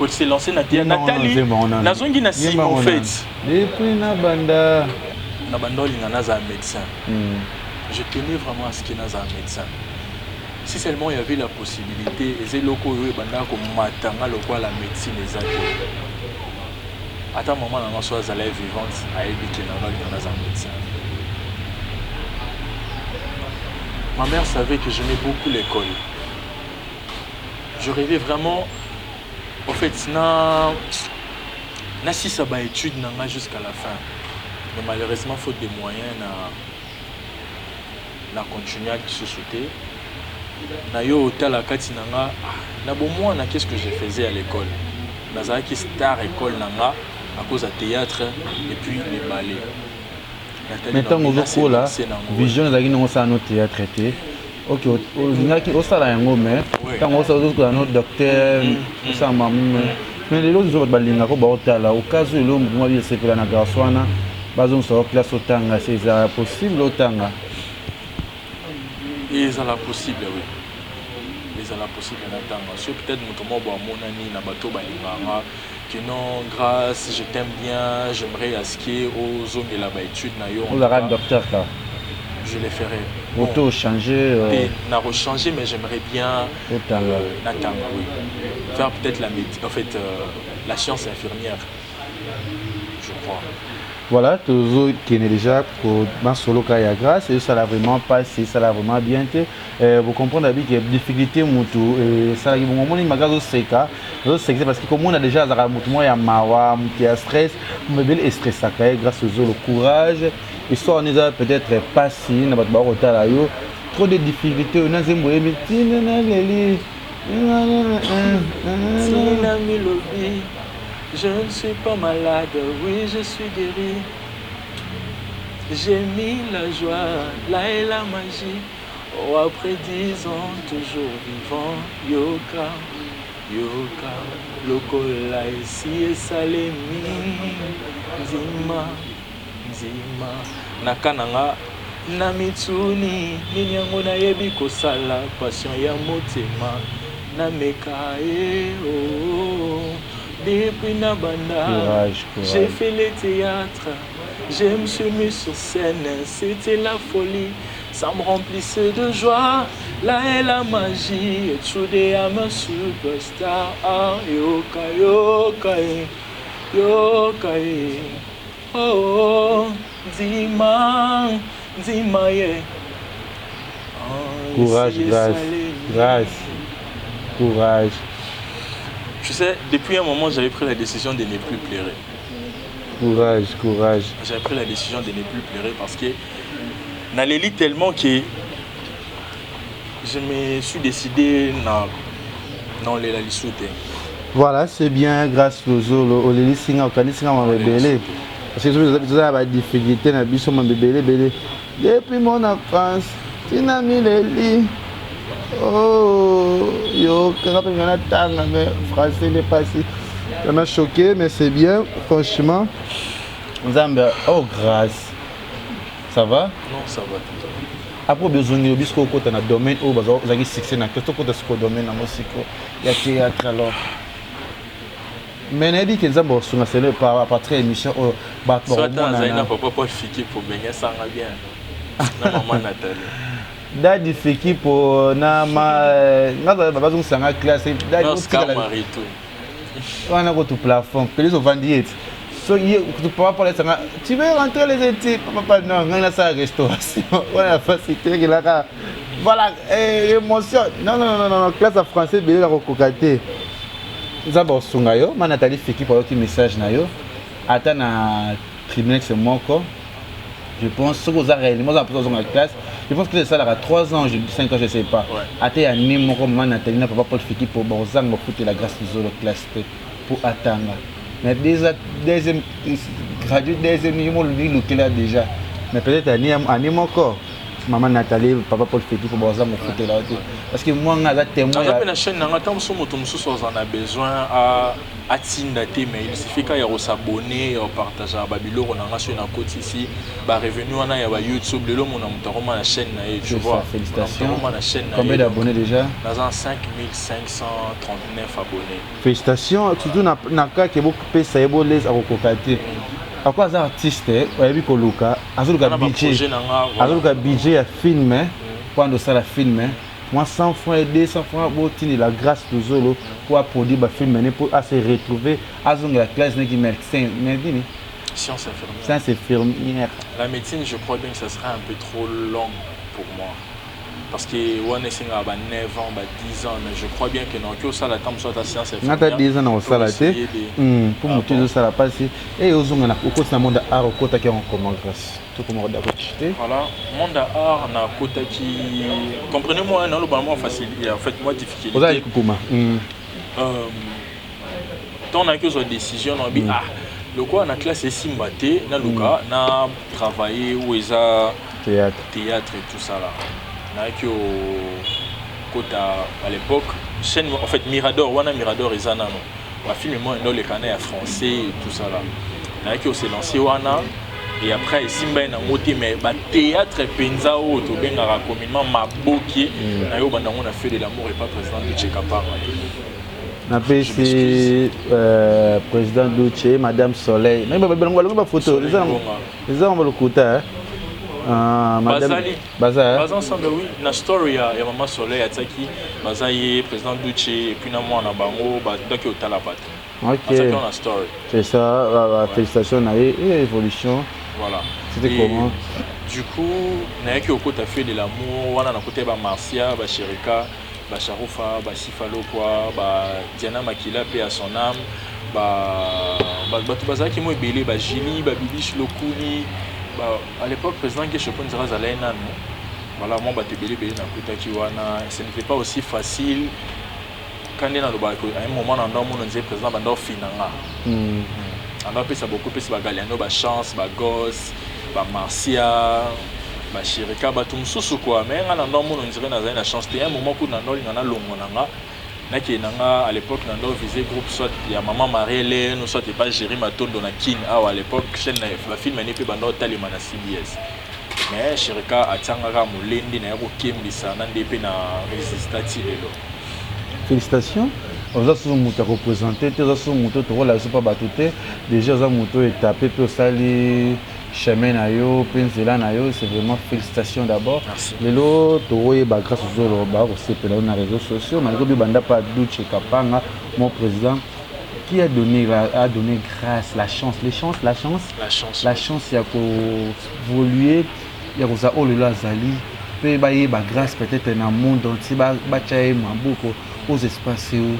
se lancer na théâtre. Natali, nazongi na nsima en fait. Depuis na banda. Na banda olinga nazala médecin. Je tenais vraiment à ce que nazala médecin. Si seulement il y avait la possibilité, eza eloko oyo ebandaka komata nga lokola la médecine eza te. Ata mama na nga so azala vivante, ayebi ke na nga olinga nazala médecin. Ma mère savait que j'aimais beaucoup l'école. Je rêvais vraiment en fait na nasisa baétude na nga jusqu'à la fin, mais malheureusement, faute de moyens, na continuer lisusu te. Na yo otala kati na nga, ah, na bomwana, qu'est-ce que je faisais à l'école? Nazalaki star école na nga à cause ya théâtre et puis les ballets. Mais ntango ozokola, vision ezalaki ndenge osala no théâtre te? Ok, olingaki osala yango, mais ntango ozokola no docteur, osala mamu. Mais lelo ozo bato balingaka baotala okazu lelo motu mwa esepela na garçon wana, bazongisa yo classe otanga, se ezala possible otanga? Ezala possible, oui, ezala possible natanga. So peut-être moto moko bo amonani na bato balingaka que non, Grâce, je t'aime bien, j'aimerais à ce que ozongela baétude na yo. Ozalaka docteur ka? Je le ferai. Auto changer. Na rechanger, mais j'aimerais bien natanga, oui. Faire peut-être la en fait la science infirmière, je crois. Voilà, tozokende déjà masolo ka ya Grâce, esala vraiment mpasi, esala vraiment bien te. Bocomprendre abi ke difficulté motu esalaki bongo. Omoni maka azoseka, azosekisa parce que komona déjà azalaka motu moko ya mawa, motu ya stress, mebele estressaka ye. Grâce Luzolo, courage. Histoire wana eza peut-être pasi na bato bakotala yo. Trop de difficulté oyo na nzembo oyembi ntina naleli. Tina Milobi, je ne suis pas malade, oui, je suis guéri. J'ai mis la joie, là et la magie. Oh, après 10 ans, toujours vivant, yoka, yoka, lokola esi esalemi, nzima, nzima. Naka nanga na mituni nini yango nayebi kosala passion ya motema nameka ye, oh. Depuis na banda, Courage, courage. j'ai fait le théâtre, je me suis mis sur scène, c'était la folie, ça me remplissait de joie, là est la magie, et today I'm a superstar. Ah, yoka yoka eh, yoka eh. Oh, nzima nzima ye. Ah, Courage, essayez Grâce. salé. Grâce, courage. Tu sais, depuis un moment, j'avais pris la décision de ne plus pleurer. Courage, courage. J'avais pris la décision de ne plus pleurer parce que naleli tellement que je me suis décidé na naolela lisusu te. Voilà, c'est bien. Grâce Luzolo, olelisi nga, okanisi nga mama ebele parce que toza na badifficulté na biso mama ebele ebele depuis mon enfance ntina mileli. Oh, yo kanga mpe nga natanga, mais français nde pasi, ça m'a choqué, mais c'est bien, franchement. Nzambe, oh Grâce, ça va? Non, ça va. Après ozongeli biso okota na domaine oyo ozalaki succès na classe, tokota siko domaine yango siko ya théâtre. Alors, mais nayebi ke Nzambe osunga sele par à partir ya émission oyo bato Soit azali na bakomonana. Papa Paul Fiki po bengesanga bien na mama Nathalie. Dadi Fiki po na ma nga bazongisanga classe. Dadi na Oscar otikala Marito. Wana kotu plafond pelisi ovandi ye ti soki ye papa Paul esanga: "Tu veux rentrer les études, papa?" "Non, ngai nasala restauration wana ya facilité ekelaka." Voilà, émotion. Non, non, non, non, classe ya français ebele na kokoka te. Nzambe osunga yo. Ma Nathalie Fiki po ayoki message na yo ata na trimestre moko, je pense soki oza réellement oza mposa ozonga classe, je pense que esalaka 3 ans, 5 ans, je sais pas. Ata ya ne moko, mama Nathalie na papa Paul Fiki po bakozanga kofutela Grâce Luzolo classe te po atanga, mais déjà deuxième gradué, deuxième yo molobi lukela déjà, mais peut-être année moko, mama Nathalie, papa Paul Fiki po bakozanga kofutela yo te parce que moi nga aza témoin. Naza mpe na chaîne na nga. Ntango mosusu moto mosusu aza na besoin atinda te, mais il suffit kaka ya kos'abonner, ya kopartager babiloko na nga. Soki nakotisi barevenu wana ya baYouTube, lelo mona moto akoma na chaîne na ye, tu vois. Félicitations. Akoma na chaîne na. Combien d'abonnés déjà? Naza 5539 abonnés. Félicitations, surtout na kaka bopesa ye bolese akokoka te ako aza artiste oyebi koluka, azoluka budget, azoluka budget ya film mpo anda osala film. Moi 100 francs et 200 francs botindela Grâce Luzolo mpo aproduire bafilm ne mpo ase retrouver, azongela classe neki médecin nini. Science infirmière. Science infirmière. La médecine, je crois bien que ça sera un peu trop long pour moi parce que wana esengaka ba 9 ans, ba 10 ans, mais je crois bien que nakoki osala ntango mosusu ata science. Nga ata 10 ans na kosala te mpo motu ezosala mpasi e ozonga okoti na monde ya art. Okotaki yango comment, Grâce? Tokoma kodakoki te. Voilà, monde ya art nakotaki, comprenez moi, naloba mwa facilité, en fait moi difficulté. Ozala likukuma. Ntango nayaki ozwa décision, nabi ah, lokola na classe esimba te, naluka na travailler oyo eza théâtre. Théâtre et tout ça là, nayaki okota à l'époque chaîne, en fait Mirador wana. Mirador eza nano bafilm moko endo oleka na ya français et tout ça là. Nayaki ose lancer wana et après esimba ye nango te, mais bathéâtre mpenza oyo tobengaka communément maboki, naye obanda yango na Feu de l'amour et pas président Duche Kapanga. Napesi président Duche, madame Soleil, balongi bafoto eza yango lokuta. Ah, madame Bazali. Baza, hein? Baza ensemble, oui. Na story ya Mama Soleil atiaki, baza ye, président Duche, et puis na mwana bango, bandaki otala bato. Atiaki wana na story. C'est ça, félicitations na ye et évolution. Voilà. C'était Et comment? Du coup, nayaki okota Feu de l'amour wana, nakota bamarcia, basherika, basharufa, basifa lokwa, badiana Makila, mpe à son âme, bato bazalaki mo ebele, bagini, babibish lokuni à l'époque, président Gesho mpo nzela azalaki nanu. Voilà, mwa bato ebele ebele nakutaki wana. Ce n'était pas aussi facile ka nde nalobaka. À un moment na ndo amona nzela, président banda ofinanga, ando apesa beaucoup mpesi bagaliano bachance, bagos, bamarcia, bashirika, bato mosusu quoi. Mais nga na ndo amona nzela, nazali na chance te. Un moment kutu na ndo olinga nalongo na nga, nakende na nga. À l'époque na ndo vise groupe soit ya Mama Marie Hélène, soit epa Géri Matondo na Kine awa. À l'époque, chaîne na bafilm ani mpe banda otalema na CBS. Mais shirika atiangaka molende na ye kokembisa na nde mpe na résista ti lelo. Félicitations. Oza susu moto ya koprésente te, oza susu moto tokola biso mpa bato te. Déjà oza moto oyo etape mpe osali chemin na yo mpe nzela na yo. C'est vraiment félicitations d'abord. Merci. Lelo tokoyeba grâce ozoloba kosepela yo na réseaux sociaux, malgré bibanda mpa Duche Kapanga, mon président, qui a donné grâce la chance, les chances, la chance. La chance. La chance ya koévoluer, ya kozala oyo lelo azali, mpe bayeba grâce peut-être na monde entier, batya ye maboko aux espaces oyo.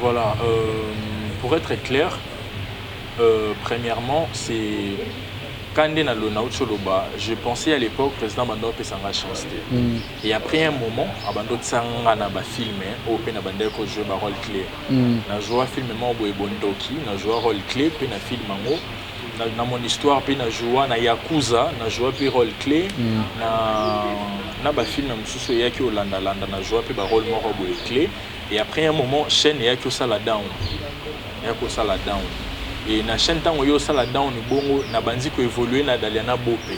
Voilà, pour être clair, premièrement, c'est quand na lona Loba, je pensais à l'époque, président bando pesanga chance te. Et après un moment, abando tsanga na ba film, o pe na bande ko jouer ba rôle clé. Na jouer film mo boye bondoki, na jouer rôle clé pe na film ngo. Na mon histoire pe na jouer na Yakuza, na jouer pe rôle clé. Na ba film mosusu eyaki olanda landa, na jouer pe ba rôle moko boye clé. Et après un moment, chaîne eyaki osala down. Eyaki osala down. Et na chaîne, ntango yo osala down bongo, na bandi koévolue na Daliana Bope.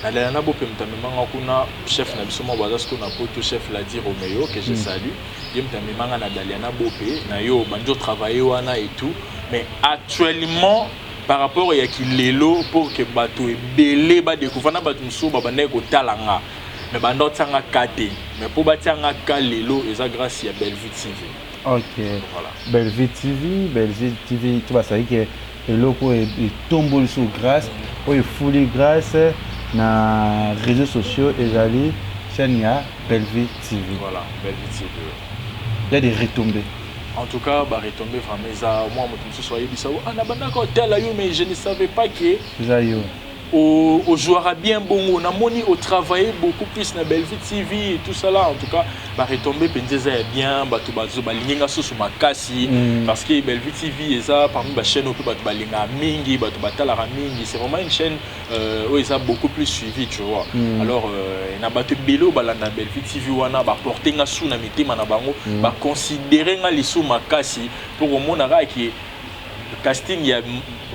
Na Daliana Bope, moto amemanga kuna, chef na biso moko baza sikoyo na poto, chef Ladi Romeo que je salue, ye moto amemanga na Daliana Bope. Na yo bandi otravaille wana et tout. Mais actuellement, par rapport ya kilelo, pour que bato ebele badécouvrir na bato mosusu babandaki kotala nga, mais banda otianga ka te, mais mpo batianga ka lelo, eza grâce ya Bellevue TV. Voilà. Bellevue TV, Bellevue TV to basali ke eloko oyo etomboli so grâce, oyo efuli grâce na réseaux sociaux, ezali chaîne ya Bellevue TV. Voilà, Bellevue TV. Il y a des retombées? En tout cas, baretombé vraiment eza. Mwa moto mosusu ayebisa: "Ah, nabandaka otala yo, mais je ne savais pas que eza yo." Ojouera bien bongo, namoni otravailler beaucoup plus na Bellevue TV et tout ça là. En tout cas, baretombé mpenza eza ya bien. Bato bazo balingi nga susu makasi parce que Bellevue TV eza parmi bachaîne oyo mpe bato balingaka mingi, bato batalaka mingi. C'est vraiment une chaîne oyo eza beaucoup plus suivie, tu vois. Alors na bato ebele oyo balanda Bellevue TV wana, baporte nga su na mitema na bango, baconsidere nga lisu makasi mpo komona kaka ke casting ya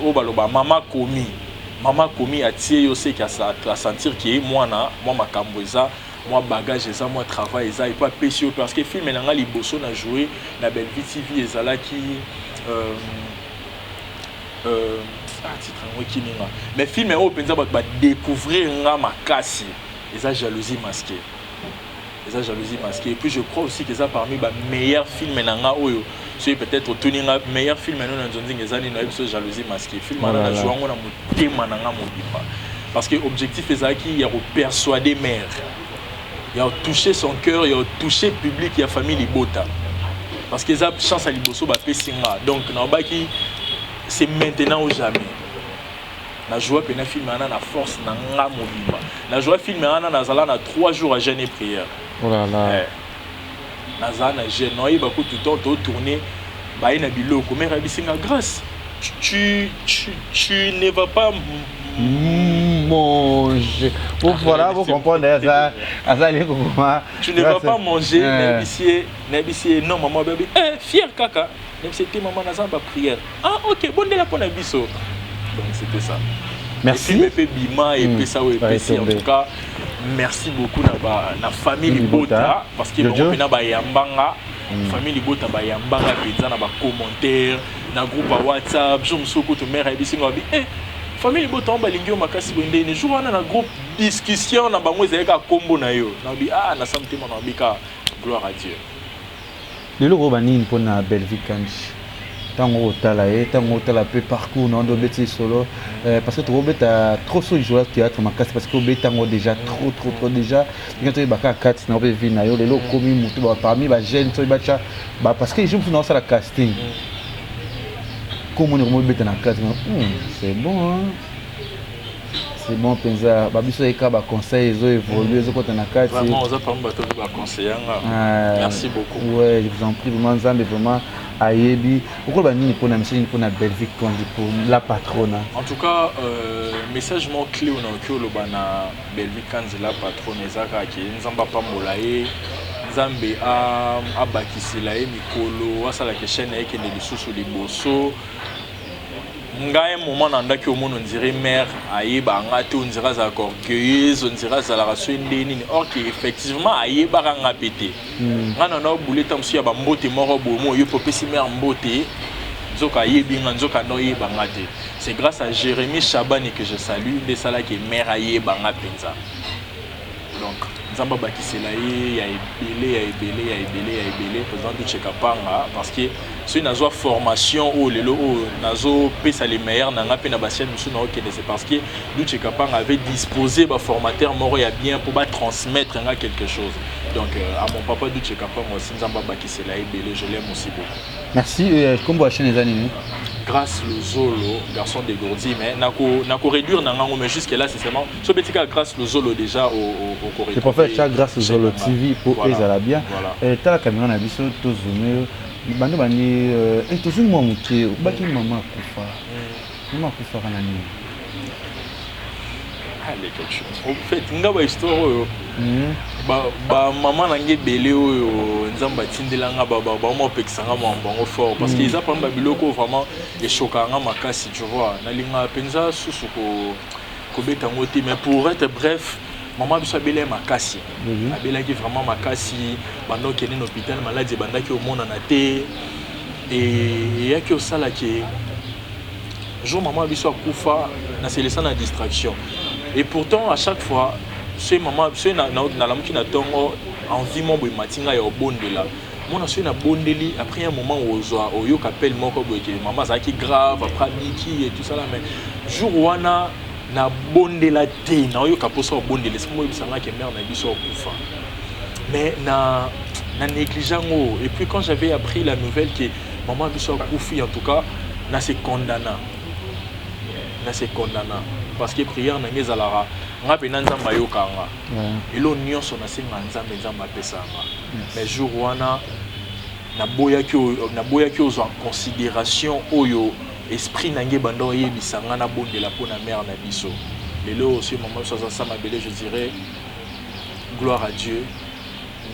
oyo baloba mama komi, mama komi atie yo, seki asentir ke mwana mwa makambo eza, mwa bagage eza, mwa travail eza, epo apesi yo. Parce que film na nga liboso na joué na Bellevue TV ezalaki ah, titre yango ekimi nga. Mais film oyo mpenza bato badécouvrir nga makasi eza Jalousie masquée, eza Jalousie masquée. Et puis je crois aussi que eza parmi bameilleur film na nga oyo. Soki peut-être otuni nga meilleur film no na nzonzinga eza nini, nayebi so Jalousie masquée. Film wana Oh là là. Najua yango na motema na nga mobimba parce que objectif ezalaki ya kopersuader mare, ya kotoucher son cœur, ya kotoucher public ya famille libota, parce que eza chance ya liboso bapesi nga. Donc nalobaki: "C'est maintenant ou jamais." Najua mpena film wana na force na nga mobimba. Najua film wana, nazala na 3 jours à jeûne et prière. Oh là là. Eh, nazala na jeûne, naoyeba kutu to totourne, baye na biloko, mare ayebisi nga: "Grâce, tu ne vas pas manger." Bon, voilà, vous comprenez, azali kokoma. Tu ne vas pas manger. Nayebisi ye, nayebisi ye: "Non, mama." Babi eh, fier kaka. Nayebisi ye: "Te, mama, naza na baprière." "Ah ok, bondela mpo na biso." Donc c'était ça. Merci. Film mpe bima epesa oyo epesi. En retombé. tout cas, merci beaucoup na, ba, na famille Libota. libota, parce que Jojo. bango mpena bayambanga. Famille libota bayambanga mpenza na bacommentaire na groupe ya WhatsApp. Jour mosusu kutu mare ayebisi nga, babi eh, Famille libota ngo balingi yo makasi boye ndeni? Jour wana na groupe, discussion na bango ezali kaka nkombo na yo. Nabi ah, nasa motema, nabi kaka gloire à Dieu. Lelo koyoba nini mpona Bellevue Kanji ntango otala ye, ntango otala mpe parcours na yo nde obeti lisolo? Parce que tokobeta trop so lisolo ya théâtre makasi, parce que obeti yango déjà trop, trop, trop déjà. Ndenge toyeba kaka kati na yo mpe vie na yo, lelo okomi motu parmi bajeune soki batya, parce que jour mosusu naosala casting, komoni komobeta na kati, c'est bon, hein? C'est bon mpenza. Babiso eka baconseil ezo évolue, ezokota na kati. Vraiment, oza parmi bato oyo baconseille nga. Merci beaucoup. Ouais, je vous en prie. Vraiment, Nzambe vraiment ayebi. Okoloba nini mpona message, nini mpona Bellevue Kandi, pour la patronne? En tout cas, message moko clé oyo nakoki oloba na Bellevue Kanzi la patronne eza kaka ke Nzambe apambola ye, Nzambe abakisela ye mikolo, asalaka chaîne na ye ekende lisusu liboso. Ngai moment nandaki omona, on dirait mère ayeba nga te, on dirait azalaka orgueilleuse, on dirait azalaka so nde nini, or que effectivement ayebaka nga mpe te. Ngai na naobule ta mosusu ya bambote moko boye, mo yo mpe opesi mère mbote, nzoka ayebi nga, nzoka nde oyeba nga te. C'est grâce à Jérémy Chabani, que je salue, nde esalaki mère ayeba nga mpenza. Donc Nzambe abakisela ye ya ebele, ya ebele, ya ebele, ya ebele. Président Duche Kapanga, parce que soki nazwa formation oyo lelo oyo nazopesa les meilleurs na nga mpe na bachaîne mosusu naokende, c'est parce que Duche Kapanga avait disposé baformateur moko ya bien mpo batransmettre nga quelque chose. Donc à mon papa Duche Kapanga aussi, Nzambe abakisela ye ebele, je l'aime aussi beaucoup. Merci. Kombo ya chaîne eza nini? Grâce Lozolo, garçon dégourdi, mais nako réduire nangango, mais jusque là c'est seulement so betika Grâce Lozolo déjà au au Je préfère cha Grâce Lozolo TV pour ezala bien. Voilà. Tala caméra na biso, tozoome bando bandi, tozongi mwa moke. Obaki mama akufa. Mama akufaka na nini? Au fait, nga ba histoire oyo, bamama na nga ebele oyo Nzambe atindelanga, bama opekisanga makambo bango fort, parce que eza parmi babiloko oyo vraiment eshokaka nga makasi, tu vois. Nalingaka mpenza susu kobeta yango te, mais pour être bref, mama biso abelaki makasi, abelaki vraiment makasi. Banda okende na hôpital, maladi ebandaki omonana te. Eyaki osalaki jour mama biso akufa, naselesa na distraction. Et pourtant, à chaque fois soki mama, soki nalamuki na ntongo, envie mo boye emati ngai ya obondela mona. Soki nabondeli, après un moment ozwa oyoka appel moko boye ke mama azalaki grave, après abiki et tout ça là. Mais jour wana nabondela te, naoyoka mposa obondela esika moyebisa ke mère na biso akufa, mais na néglige yango. Et puis quand j'avais appris la nouvelle que maman biso akufi, en tout cas na se condamna, na se condamna, parce que prière na ngai ezalaka nga mpe na Nzambe ayoka nga. Elo nyonso nasenga Nzambe, Nzambe apesa nga. Mais jour wana naboyaki ozwa en considération oyo esprit na ngai ebanda oyebisa nga nabondela mpo na mère na biso. Lelo aussi mama biso aza sa mabele, je dirais gloire à Dieu.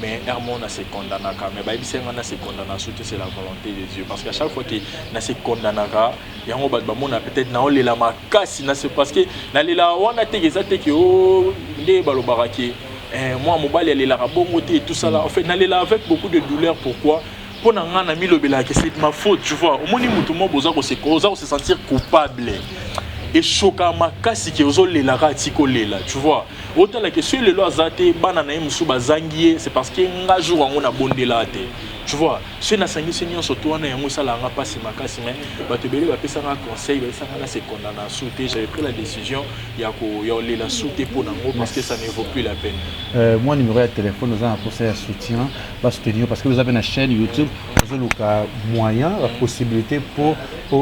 Mais Hermon na se condamnaka, mais bayebisi nga na se condamna surtout, c'est la volonté de Dieu, parce qu'à chaque fois que na se condamnaka, yango bato bamona peut-être naolela makasi na se, parce que nalela wana teke eza teke o nde balobaka ke mwa mobali alelaka bongo te, tout ça là. En fait, nalela avec beaucoup de douleur. Pourquoi? Mpo na ngai namilobelaka c'est ma faute, tu vois. Omoni motu moko oza kose sentir coupable, eshoka makasi ke ozolelaka, ati kolela, tu vois. Otalaka soki lelo aza te, bana na ye mosusu bazangi ye, c'est parce que nga jour yango nabondela te, tu vois. Soki nasangisi nyonso to wana, yango esalaka nga mpasi makasi. Mais bato ebele bapesanga conseil, bayesanga na se condamna su te. J'avais pris la décision ya kolela su te mpo nango, parce que ça ne vaut plus la peine. Moi, numéro ya téléphone, oza na posa ya soutien, basoutenir, parce que oza mpe na chaîne YouTube, ozoluka moyen, bapossibilité mpo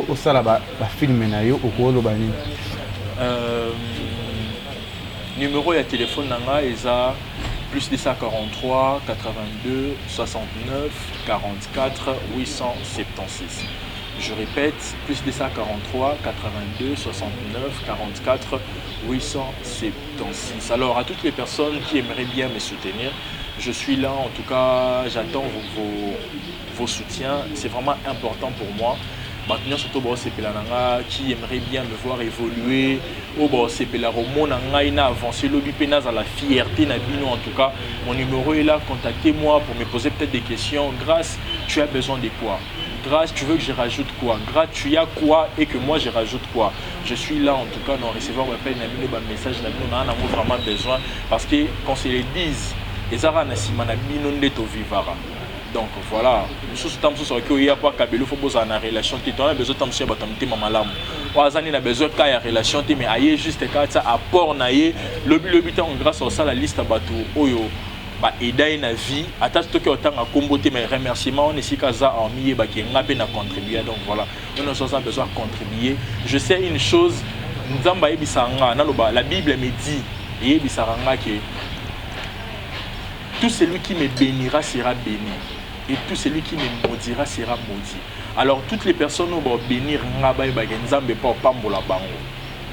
osala bafilme na yo, okoloba nini? Numéro ya téléphone na ngai eza plus 243 82 69 44 876. Je répète, plus 243 82 69 44 876. Alors, à toutes les personnes qui aimeraient bien me soutenir, je suis là. En tout cas, j'attends vos soutiens. C'est vraiment important pour moi. Bato nyonso to baosepela na nga, qui aimerait bien me voir évoluer, oyo baosepela komona ngai na avancer lobi mpe nazala fierté na bino, en tout cas, mon numéro est là. Contactez-moi pour me poser peut-être des questions. Grâce, tu as besoin de quoi? Grâce, tu veux que je rajoute quoi? Grâce, tu as quoi et que moi je rajoute quoi? Je suis là en tout cas na recevoir appel na bino, ba message na bino, na nango vraiment besoin, parce que qu'on se le dise, ezaka na nsima na bino nde tovivaka. Donc voilà, mosusu ta mosusu akoki oya po akabelo, fo bozala na relation te. Toza na besoin ta mosusu ya bato ya motema malamu oyo aza nde na besoin ka ya relation te, mais aye juste kaka tia apport na ye. Lobilobi ntango Grâce osala liste ya bato oyo baeda ye na vie, ata soki otanga nkombo te, mais remerciement wana esika aza amiyebaki nga mpe na contribue. Donc voilà, oyo nyonso aza besoin ya contribuer. Je sais une chose, Nzambe ayebisaka nga, naloba, la Bible me dit, eyebisaka nga ke tout celui qui me bénira sera béni et tout celui qui me maudira sera maudit. Alors toutes les personnes oyo babénir nga, bayebake Nzambe mpo apambola bango,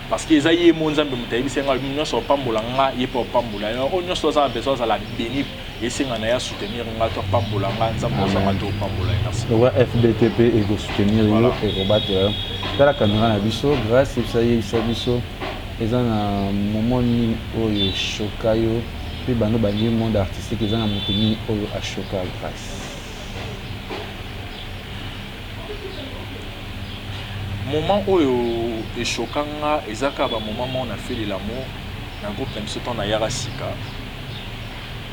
parce que eza ye mo Nzambe moto ayebisi nga nyonso apambola nga, ye mpo apambola yo. Oyo nyonso aza na besoin azala béni, esenga na ye asoutenir nga to apambola nga, Nzambe ozanga to opambola ye. Merci. Lokwa FBTP ekosoutenir yo, ekobatela yo. Tala caméra na biso, Grâce, yebisa, yebisa biso eza na moment nini oyo choka yo mpe bando bandi monde artistique, eza na moto nini oyo achoka Grâce? Moment oyo echoka nga eza kaka bamoment moko na Feu de l'amour, na groupe na biso. Ntango nayaka sika,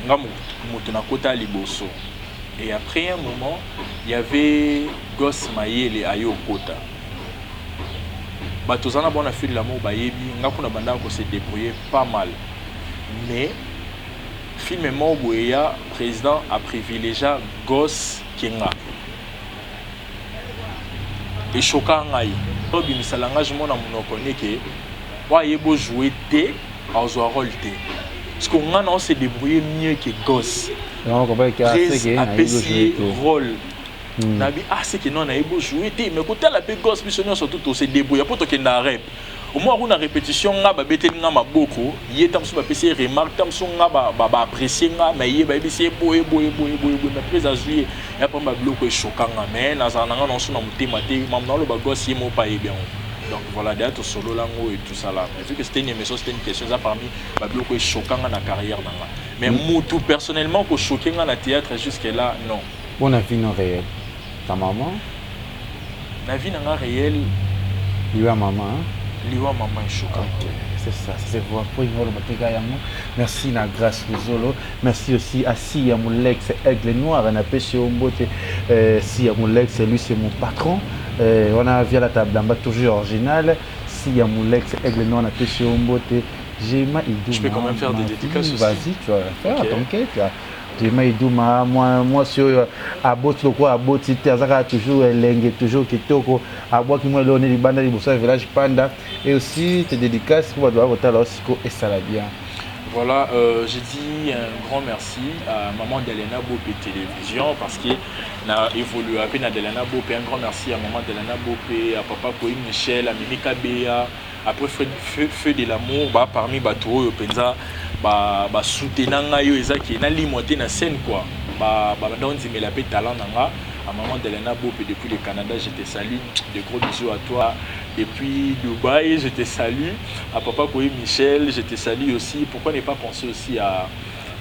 nga moto nakota liboso, et après un moment il y avait Gos Mayele aye okota. Bato oza na bona Feu de l'amour bayebi nga kuna, bandaka kose débrouiller pas mal, mais film moko boye ya président aprivilégia Gos kenga, eshoka ngai. Obimisa langage mo na monoko neke oyo ayebi ojouer te, azwa rôle te, parce que nga na ose débrouiller mieux que Gos. Apesi ye rôle, nabi ah, c'est que non, nayebi ojouer te, mais kotala mpe Gos, biso nyonso tu tose débrouiller mpo tokenda rep. Omoi kuna répétition, nga babeteli nga maboko, ye ta mosusu bapesi ye remarque, ta mosusu nga baapprécie nga, mais ye bayebisi ye boye boye boye boye boye, mais prise azwi ye ya pamba. Biloko eshoka nga, mais nazala na nga nanso na motema te. Mamu naoloba, Gos ye moko mpe ayebi yango. Donc voilà, d'ailleurs tosolola yango et tout ça là, mais vu que c'était une émission, c'était une question, eza parmi babiloko eshoka nga na carrière na nga. Mais mutu personnellement kochoke nga na théâtre, jusque là non. Bon, na vie non réelle, ta maman? Na vie na nga réelle? Liwa maman, hein? Liwa mama eshoka. Ok, c'est ça, c'est voir pour Ingolo Bateka yango. Merci na Grâce Luzolo. Merci aussi à Sia Moulex, Aigle Noir, na pêché Ombote. Sia Moulex, lui c'est mon patron. On a via la table en bas, toujours original. Sia Moulex, Aigle Noir, na pêché Ombote. Jema Idouma. Je peux quand même faire des dédicaces aussi. Vas-y, tu vas faire, okay. T'inquiète. Jema Idouma, moi, moi, sur aboti lokwa aboti te, azaka toujours elenge, toujours kitoko, abwaki mwa eloko nde libanda liboso ya village Panda. Et aussi tes dédicaces po bato bakotala siko esala bien. Voilà, j'ai dit un grand merci à maman Delena Bopé Télévision parce que a évolué à peine à Delena Bopé. Un grand merci à maman Delena Bopé, à papa Koïm Michel, à Mimi Kabea, après Feu, Feu, Feu de l'amour, bah, parmi bato oyo penza ba ba soutenant ngai oyo ezaki na limwa te na scène quoi. Ba ba ndondimela pe talent na nga. À maman Delena Bopé depuis le Canada, je te salue. De gros bisous à toi. Depuis Dubaï, je te salue. À papa Koé Michel, je te salue aussi. Pourquoi ne pas penser aussi à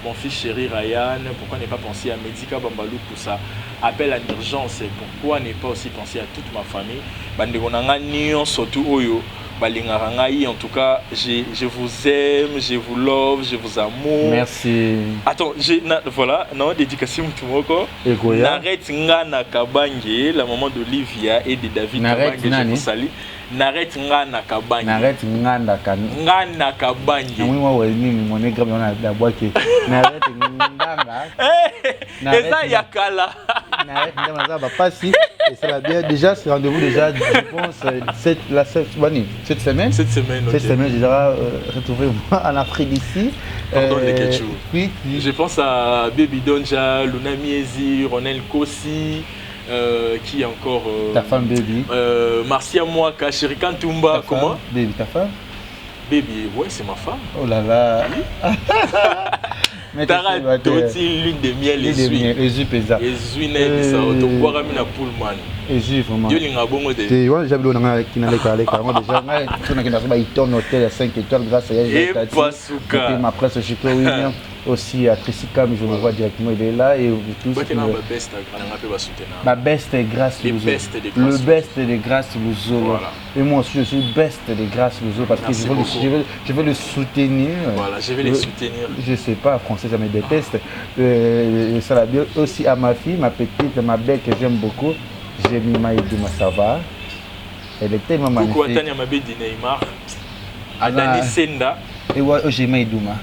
mon fils chéri Ryan? Pourquoi ne pas penser à Medika Bambalou pour ça appel en urgence? Pourquoi ne pas aussi penser à toute ma famille? Bandeko na nga nyonso surtout oyo balingaka ngai, en tout cas, je vous aime, je vous love, je vous amour. Merci. Attends, j'ai na, voilà, non, dédicace mutu moko. Ekoya. Narette Ngana Kabange, la maman d'Olivia et de David. Narette Kabange, je nani? vous salue. Narette Ngana Kabange. Narette Nganda kan. Ngana Kabange. Namoni mwa boye nini mone grave wana na bwaki. Narette Nganga. Narette Eza ya kala. Narette Nganga naza bapasi et ça va bien. Déjà ce rendez-vous déjà, je pense, cette la cette bani cette semaine. Cette semaine, ok. Cette semaine déjà, retrouvez-moi en Afrique d'ici. Pardon, Leketchou. Oui. Je pense à Baby Donja, Luna Miezi, Ronel Kossi, qui encore Ta femme Baby. Marcia Mwaka, Chérikan Tumba, Ta femme, comment? Baby, ta femme? Baby, ouais, c'est ma femme. Oh là là. Mais Tara t'es célibataire. Toti, lune de miel, Lune de ezui. miel, ezui peza. Ezui na yebisa, tobwakami na Pullman. Ezui vraiment. Yo linga bongo te. Te wana déjà biloko na ngai kina leka leka yango déjà ngai so nakenda so ba Hilton hôtel ya 5 étoiles grâce à Yaja Et Tati. Pasuka. Et ma presse Chico William. Aussi à Tracy Kam, je le vois directement, il est là. Et vous tous. Ma best est Grâce Luzo. Le best de Grâce Luzo. Voilà. Et moi aussi, je suis best de Grâce Luzo parce que je veux, je, veux, je veux le soutenir. Voilà, je vais les soutenir. Je sais pas, français, ça me déteste. Euh, ça la bien aussi à ma fille, ma petite, ma belle que j'aime beaucoup. Jemima Iduma, ça va. Elle est tellement magnifique. Coucou à Tania Mabedi Neymar. À Dani Senda. Et ouais, oh, Jemima Iduma.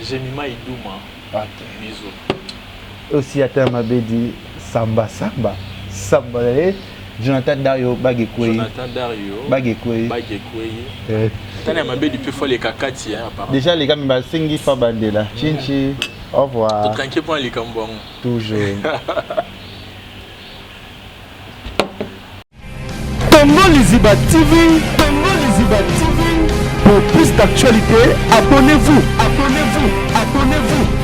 Jemima Iduma. Ok. Bisous. Aussi à Tania Mabedi Samba Samba. Samba. Eh? Jonathan Dario Bagekwei. Jonathan Dario. Bagekwei. Bagekwei. Eh. Tania Mabedi peut faire les kakati hein, apparemment. Déjà les gars basengi fa bandela. Chinchi. Au revoir. Tranquille pour les kambongo. Toujours. Congo Liziba TV, Congo Liziba TV. Pour plus d'actualités, abonnez-vous, abonnez-vous, abonnez-vous.